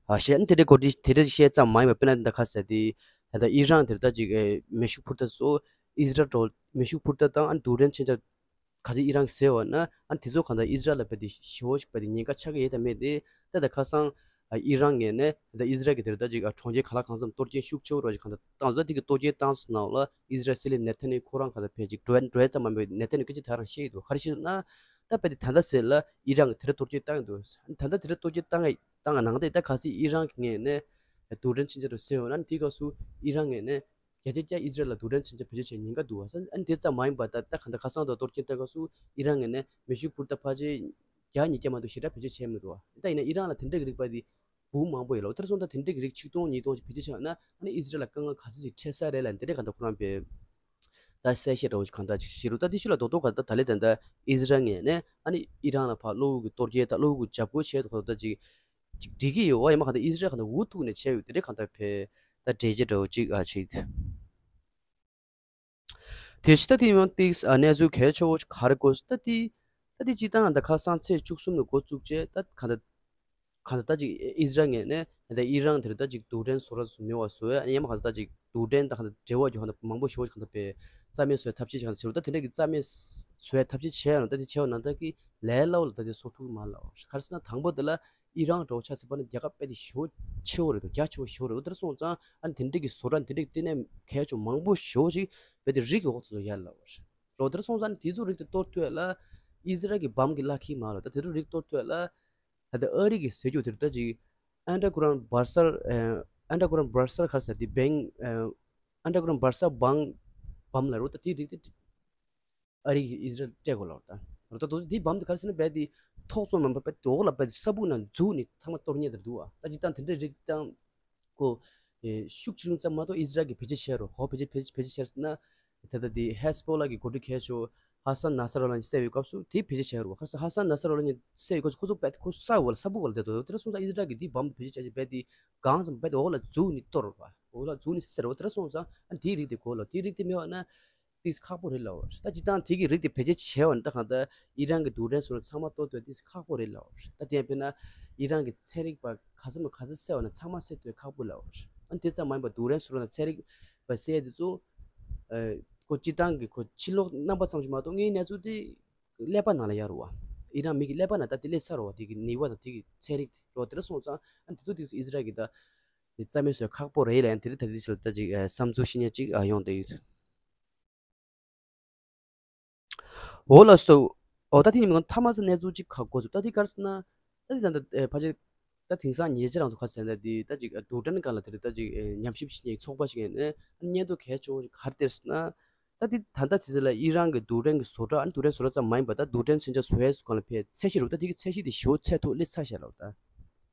ཨ་བཤད་ན་དེ་འདྲའི་འགོ་ཁྲིད་དེ་འདྲ་བཤད་ཙམ་མ་ཡིན་པར་དཔེར་ན་འདི་ཁ་ཟེར་དེ་ད་ལྟ་ཨི་རན་དེར་ད་ཅིག་ཨེ་མེ་ཤུགས་འཕུར་མདའ་སོགས་ཨི་ཟི་རལ་འགྲོ་མེ་ཤུགས་འཕུར་མདའ་དང་ཨ་ནི་རྡུལ་ཕྲན་མཚོན་ཆ་ག་ཚོད་ཨི་རན་གྱིས་བཟོས་པ་ན་ཨ་ནི་དེ་ཚོ་གང་ལྟར་ཨི་ཟི་རལ་ལ་བས་དེ་ཞེ་པོ་ཞིག་བས་དེ་ཉེན་ཁ་ཆགས་ཀྱི་ཡོད་དམ་མེད་དེ་ད་ལྟ་ཁ་སང་ ཨ་ཨི་རན་ངོས་ནས་ད་ཨི་ཟི་རལ་གྱི་དེར་ད་ཅིག་ཨ་གྲོང་ཁྱེར་ག་ལ་གང་འཚམ་གཏོར་སྐྱོན་ཤུགས་ཆེ་བོ་ར་ཅིག་གང་ལྟར་བཏང་ད་དེ་གི་གཏོར་སྐྱོན་བཏང་སོང་ནང་ལ་ཨི་ཟི་རལ་སྲིད་བློན་ནེ་ཐན་ཡ་ཧུ་ཁོ་རང་གང་ལྟར་ཕེབས་ཅིག་འགྲོ་འགྲོ་ཙམ་མ་མེད་ནེ་ཐན་ཡ་ཧུ་སྐད་ཆ་ད་རང་བཤད་ཡི་འདུག་ག་རེ་བཤད་ན་ད་དཔེ་དེ་ད་ལྟ་ཟེར་ལ་ཨི་རན་གྱི་དེར་གཏོར་སྐྱོན་བཏང་ཡི་འདུག་ད་ལྟ་དེར་གཏོར་སྐྱོན་བཏང་ཡི་བཏང་ནང་དེ་ད་གལ་སྲིད་ཨི་རན་གྱི་ངོས་ནས་རྡུལ་ཕྲན་མཚོན་ཆ་རུ་ཟེར་ཡོང་ན་དེའི་སྐབས་སུ་ཨི་རན་ངོས་ནས་བརྒྱ་ཆ་བརྒྱ་ཨི་ཟི་རལ་ལ་རྡུལ་ཕྲན་མཚོན་ཆ་བེད་སྤྱོད་བྱེད་ཉེན་ཁ་འདུག་བ། ཨ་ནི་དེ་ཙམ་མ་ཡིན་པར་ད་ད་གང་ལྟར་ཁ་སང་དུ་གཏོར་སྐྱོན་བཏང་སྐབས་སུ་ཨི་རན་ངོས་ནས་མེ་ཤུགས་འཕུར་མདའ་ཕལ་ཆེར་བརྒྱ་ཉིས་བརྒྱ་མ་གཏོགས་ཞེ་དྲག་བེད་སྤྱོད་བྱས་མི་འདུག་བ། ད་ཡིན་ན་ཨི་རན་ལ་དེ་འདྲ་གི་རིགས་པ་དེ་འབུམ་མང་པོ་ཡོད་ལ། དེར་སོང་ད་དེ་འདྲ་གི་རིགས་ཆིག་སྟོང་ཉིས་སྟོང་ཞིག་བེད་སྤྱོད་བྱས་ན་ཨ་ནི་ཨི་ཟི་རལ་ལ་དཀའ་ངལ་ག་ཚོད་ཅིག་འཕྲད་ས་རེད་ལ་དེ་འདྲ་གང་ལྟར་ཁོ་རང་པས་ད་གསལ་བཤད་འདྲ་བོ་ཞིག་གང་ལྟར་ཅིག་བྱེད་རུང་ད་དེ་ཤུལ་ལ་རྡོག་རྡོག་ག་ད་ད་ལས་ད་ད་ཨི་ཟི་རལ་ངོས་ནས་ཨ་ནི་ཨི་རན་ལ་ཕར་གློ་བུར་གྱི་གཏོར་སྐྱོན་ད་གློ་བུར་གྱི་འཇབ་རྒོལ་བྱས་འདུག་ག་ད་ཅིག་ཅིག་འགྲིག་གི་ཡོད་ཨ་ཡིན་མ་གང་ལྟར་ཨི་ཟི་རལ་གང་ལྟར་འུ་ཐུག་ནས་བྱས་ཡོད་དེ་འདྲའི་གང་ལྟར་བས་ད་འགྲེལ་བརྗོད་འདྲ་བོ་ཅིག་ཨ་བྱེད། དེ་ཕྱི་ད་དེ་ཡང་ཏིག་ཨ་གནས་ཚུལ་གལ་ཆེ་བོ་ཅིག་ག་རེ་དགོས་ད་དེ་ད་དེ་སྤྱི་བཏང་ད་ཁ་སང་ཚེས་བཅུ་གསུམ་ནས་འགོ་བཙུགས་རྗེས་ད་གང་ལྟར་གང་ལྟར་ད་ཅིག་ཨི་ཟི་རལ་ངོས་ནས་ད་ཨི་རན་དེར་ད་ཅིག་རྡུལ་ཕྲན་བཟོ་ར་མེད་པ་བཟོ་ཡ་ཡང་མ་གང་ལྟར་ད་ཅིག་རྡུལ་ཕྲན་ད་གང་ལྟར་འབྲེལ་བ་རྒྱུ་གང་ལྟར་མང་པོ་ཞེ་པོ་ཅིག་གང་ལྟར་བས་རྩ་མེད་བཟོ་ཡ་ཐབས་ཤེས་ཅིག་གང་ལྟར་བྱེད་རུང་ད་དེ་འདྲ་གི་རྩ་མེད་བཟོ་ཡ་ཐབས་ཤེས་བྱས་ཡོད་ན་ད་དེ་ཆེ་བ་ནང་ད་གི་ལས་སླ་བོ་ལ་ད་དེ་བཟོ་ཐུབ་མ་ལ་ག་རེ་ཟེར་ན་དང་པོ་དེ་ལ་ཨི་རན་འདྲ་བོ་ཆ་ཟིན་པ་ནི་རྒྱལ་ཁབ་དཔེ་དེ་ཞེ་པོ་ཆེ་བོ་རེད་འདུག་རྒྱ་ཆེ་བོ་ཞེ་པོ་རེད། འོ་དེར་སོང་ཙང་ཨ་ནི་དེ་འདྲ་གི་བཟོ་གྲྭ་འདི་འདྲ་གི་ལྟེ་གནས་གལ་ཆེ་བོ་མང་པོ་ཞེ་པོ་ཞིག་དཔེ་དེ་རིགས་ཀྱི་འོག་ཏུ་ཡར་ལ་བར་རོ། དེར་སོང་ཙང་ཨ་ནི་དེ་ཚོ་རིགས་དེ་གཏོར་ཐུབ་ལ་ཨི་ཟི་རལ་གི་བམ་གི་ལ་ཁི་མ་ལ་ད་དེ་ཚོ་རིགས་གཏོར་ཐུབ་ལ་ད་ལྟ་ཨ་རི་གི་ཟེར་རྒྱུ་དེར་ད་ཅིག་ཨན་ཌར་གྷ་རའུན་ཌི་བར་སར་ཨན་ཌར་གྷ་རའུན་ཌི་བར་སར་ག་རེ་ཟེར་དེ་བེང་ཨན་ཌར་གྷ་རའུན་ཌི་བར་སར་བང་བམ་ལ་རོ། ད་དེ་རིགས་དེ་ཨ་རི་གིས་ཨི་ཟི་རལ་སྤྲད་དགོས་ལབ་པ་དང་། རོ་ད་དོ་དེའི་བམ་དེ་ག་རེ་ཟེར་ན་རྦད་དེ་ཐོག་བཙོང་མ་པ་རྦད་དེ་འོག་ལ་རྦད་དེ་ས་སྦུག་ནང་འཛུལ་ནས་ཚང་མ་གཏོར་ཉེན་དེར་འདུག་ཨ། ད་ཅི་ལྟར་དེ་འདྲའི་རིགས་དང་ཁོ་ཤུགས་ཆེ་རུང་ཙམ་མ་གཏོགས་ཨི་ཟི་རལ་གྱིས་བེད་སྤྱོད་བྱས་རོ། ཁོ་བེད་སྤྱོད་བེད་སྤྱོད་བྱས་ཟེར་ན་ད་ལྟ་དེ་ཧེ་ཟ་བྷོ་ལ་གི་འགོ་ཁྲིད་གལ་ཆེ་ཧ་སན་ནཱ་སར་ཨལ་ལ་གཉིས་བསད་པའི་སྐབས་སུ་དེ་བེད་སྤྱོད་བྱས་རོ། ཁ་སང་ཧ་སན་ནཱ་སར་ཨལ་ལ་གཉིས་བསད་པའི་སྐབས་སུ་ཁོ་ཚོ་རྦད་དེ་ཁོ་ས་འོག་ལ་ས་སྦུག་ལ་བསྡད་འདུག་དེ་ལ་སོང་ཙང་ཨི་ཟི་རལ་གྱིས་དེའི་བམ་བེད་སྤྱོད་བྱས་རྦད་དེ་གང་ཙམ་རྦད་དེ་འོག་ལ་འཛུལ་ནས་གཏོར་རོ། འོག་ལ་འཛུལ་ནས་བསད་རོ། དེ་ལ་སོང་ཙང་ཨ་དེའི་རིགས་དེ་དགོས་ལ་དེའི་རིགས་དེ་མེད་པ་ན། ཏིག་ཁག་པོ་རེད་ལབ་པ་རེད། ད་ཅི་ལྟར་དེ་གི་རིགས་དེ་བེད་སྤྱོད་བྱས་པ་ནི་ད་གང་ལྟར་ཨི་རན་གྱི་རྡུལ་ཕྲན་བཟོ་གྲྭ་ཚང་མ་གཏོར་ཐུབ་ཏིག་ཁག་པོ་རེད་ལབ་པ་རེད། ད་དེ་ཡང་དཔེར་ན་ཨི་རན་གྱི་ཚན་རིག་པ་ག་ཚོད་མ་ག་ཚོད་བསད་པ་ན་ཚང་མ་བསད་ཐུབ་ཁག་པོ་ལབ་པ་རེད། ཨ་ནི་དེ་ཙམ་མ་ཡིན་པར་རྡུལ་ཕྲན་བཟོ་གྲྭ་དང་ཚན་རིག་པ་བསད་དེ་ཚོ་ཨ་ཁོ་སྤྱི་བཏང་གི་ཁོ་ཕྱི་ལོགས་རྣམ་པ་ཙམ་ཞིག་མ་གཏོགས་དངོས་གནས་ཚུལ་དེ་ཀླད་པ་ནང་ལ་ཡོད་རེད་པ། ཨི་རན་མི་གི་ཀླད་པ་ནང་ད་དེ་སླེབས་ཚར་རེད་པ། དེ་གི་ནུས་པ་དང་དེ་གི་ཚན་རིག་རེད་པ། དེ་འདྲ་སོང་ཙང་ཨ་ནི་དེ་ཚོ་དེ་ཚོ་ཨི་ཟི་རལ་གྱིས་ད་དེ་རྩ་མེད་བཟོ་ཁག་པོ་རེད་ལབ་ཡང་དེ་རིང་ད་ལྟའི་ཆར་ད་ཅིག་ཨ་བསམ་ཚུལ་བཤད་མཁན་ཅིག་ཨ་ཡོང་བསྡད་ཡོད། འོ་ལགས་སོ། འོ་ད་དེ་ནི་མི་ཁོང་ཐ་མ་ས་གནས་ཚུལ་ཅིག་ག་གོ་སོང་། ད་དེ་ག་རེ་ཟེར་ན། ད་དེ་ད་ད་ཨེ་ཕལ་ཆེར་ད་དེང་སང་ཉེ་ཆར་རང་ཚོ་ག་ཟེར་ན་དེ་ད་ཅིག་རྡུལ་ཕྲན་སྒང་ལ་དེ་རིང་ད་ཅིག་ཨེ་ཉམས་ཞིབ་བྱེད་མཁན་ཚོགས་པ་ཞིག་ཡིན་ནས་སྙན་ཐོ་གལ་ཆེ་བོ་ཞིག་ག་རེ་སྟེར་ཟེར་ན། ད་དེ་ད་ལྟ་དེ་ཚོ་ལ་ཨི་རན་གྱི་རྡུལ་ཕྲན་གྱི་བཟོ་གྲྭ་ཨ་ནི་རྡུལ་ཕྲན་བཟོ་གྲྭ་ཙམ་མ་ཡིན་པར་ད་རྡུལ་ཕྲན་མཚོན་ཆ་བཟོ་ཡས་སུ་གང་ལ་ཕེབས་ཚད་གཞི་རུ་ད་དེ་གི་ཚད་གཞི་དེ་ཞེ་པོ་ཚད་མཐོ་སླེབས་ཚར་བཞག་ལབ་ད།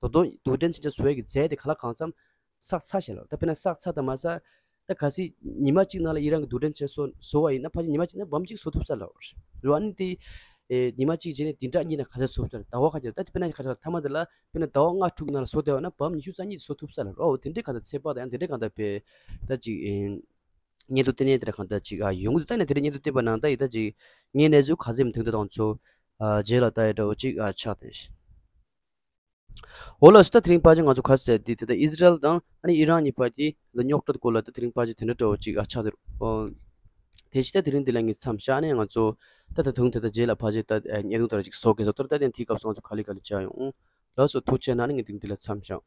ད་དུང་རྡུལ་ཕྲན་མཚོན་ཆ་བཟོ་ཡས་ཀྱི་རྫས་དེ་ག་ལ་གང་འཚམ་བསགས་ཚར་བཞག་ལབ། ད་དཔེར་ན་བསགས་ཚར་དང་མ་བསགས། ད་གལ་སྲིད་ཉི་མ་གཅིག་ནང་ལ་ཨི་རན་གྱི་རྡུལ་ཕྲན་མཚོན་ཆ་བཟོ་བ་ཡིན་ན་ཕལ་ཆེར་ཉི་མ་གཅིག་ནང་བམ་གཅིག་བཟོ་ཐུབ་ས་ལབ་རེད། ཨ་ནི་དེ་ཨེ་ཉི་མ་གཅིག་རྗེས་ནས་བདུན་ཕྲག་གཉིས་ནང་ག་ཚོད་བཟོ་ཐུབ་ས་རེད། ཟླ་བ་ཁ་ཤས། ད་དཔེར་ན་ཁ་ཤས་ཐ་མ་དེ་ལ་དཔེར་ན་ཟླ་བ་ལྔ་དྲུག་ནང་ལ་བཟོ་བསྡད་པ་ན་བམ་ཉི་ཤུ་རྩ་གཉིས་བཟོ་ཐུབ་ས་ལབ་རེད། འོ་དེ་འདྲའི་གང་ལྟར་ཚོད་དཔག་དང་ཡང་དེ་འདྲའི་གང་ལྟར་བས་ད་ཅིག་ཨེ་སྙན་ཐོ་བསྟན་ནས་དེ་འདྲ་གང་ལྟར་ཅིག་ཨ་ཡོང་གི་འདུག་ད་ནས་དེ་འདྲའི་སྙན་ཐོ་བསྟན་པ་ནང་ད་ཡིན་ད་ཅིག་ངས་གནས་ཚུལ་ག་ཚོད་མཐོང་དེ་དང་ཚོ་ཨ་རྗེས་ལ་ད་ཡི་འདྲ་བོ་ཅིག་ཨ་ཆགས་ཏེ། འོ་ལགས་སོ། ད་དེ་རིང་ཕལ་ཆེར་ང་ཚོ་ག་ཟེར་དེ་དེ་ད་ཨི་ཟི་རལ་དང་ཨ་ནི་ཨི་རན་གཉིས་བར་གྱི་ད་རྙོག་དྲ་སྐོར་ལ་ད་དེ་རིང་ཕལ་ཆེར་དེ་འདྲ་འདྲ་བོ་ཅིག་ཨ་ཆགས་དེ་རུ། ཨོ། དེ་ཕྱི་ད་དེ་རིང་འདི་ལ་ངས་མཚམས་བཞག་ནས་ང་ཚོ་ད་ད་དུང་དེ་ད་རྗེས་ལ་ཕལ་ཆེར་ད་བརྙན་ཐུང་ལྟར་ཅིག་བཟོ་དགོས་ཟེར་ད་ད་དེ་དེའི་སྐབས་སུ་ང་ཚོ་ག་ལེ་ག་ལེ་བྱ་ཡོང་། ལགས་སོ། ཐུགས་རྗེ་གནང་ནས་ངས་དེ་རིང་འདི་ལ་མཚམས་བཞག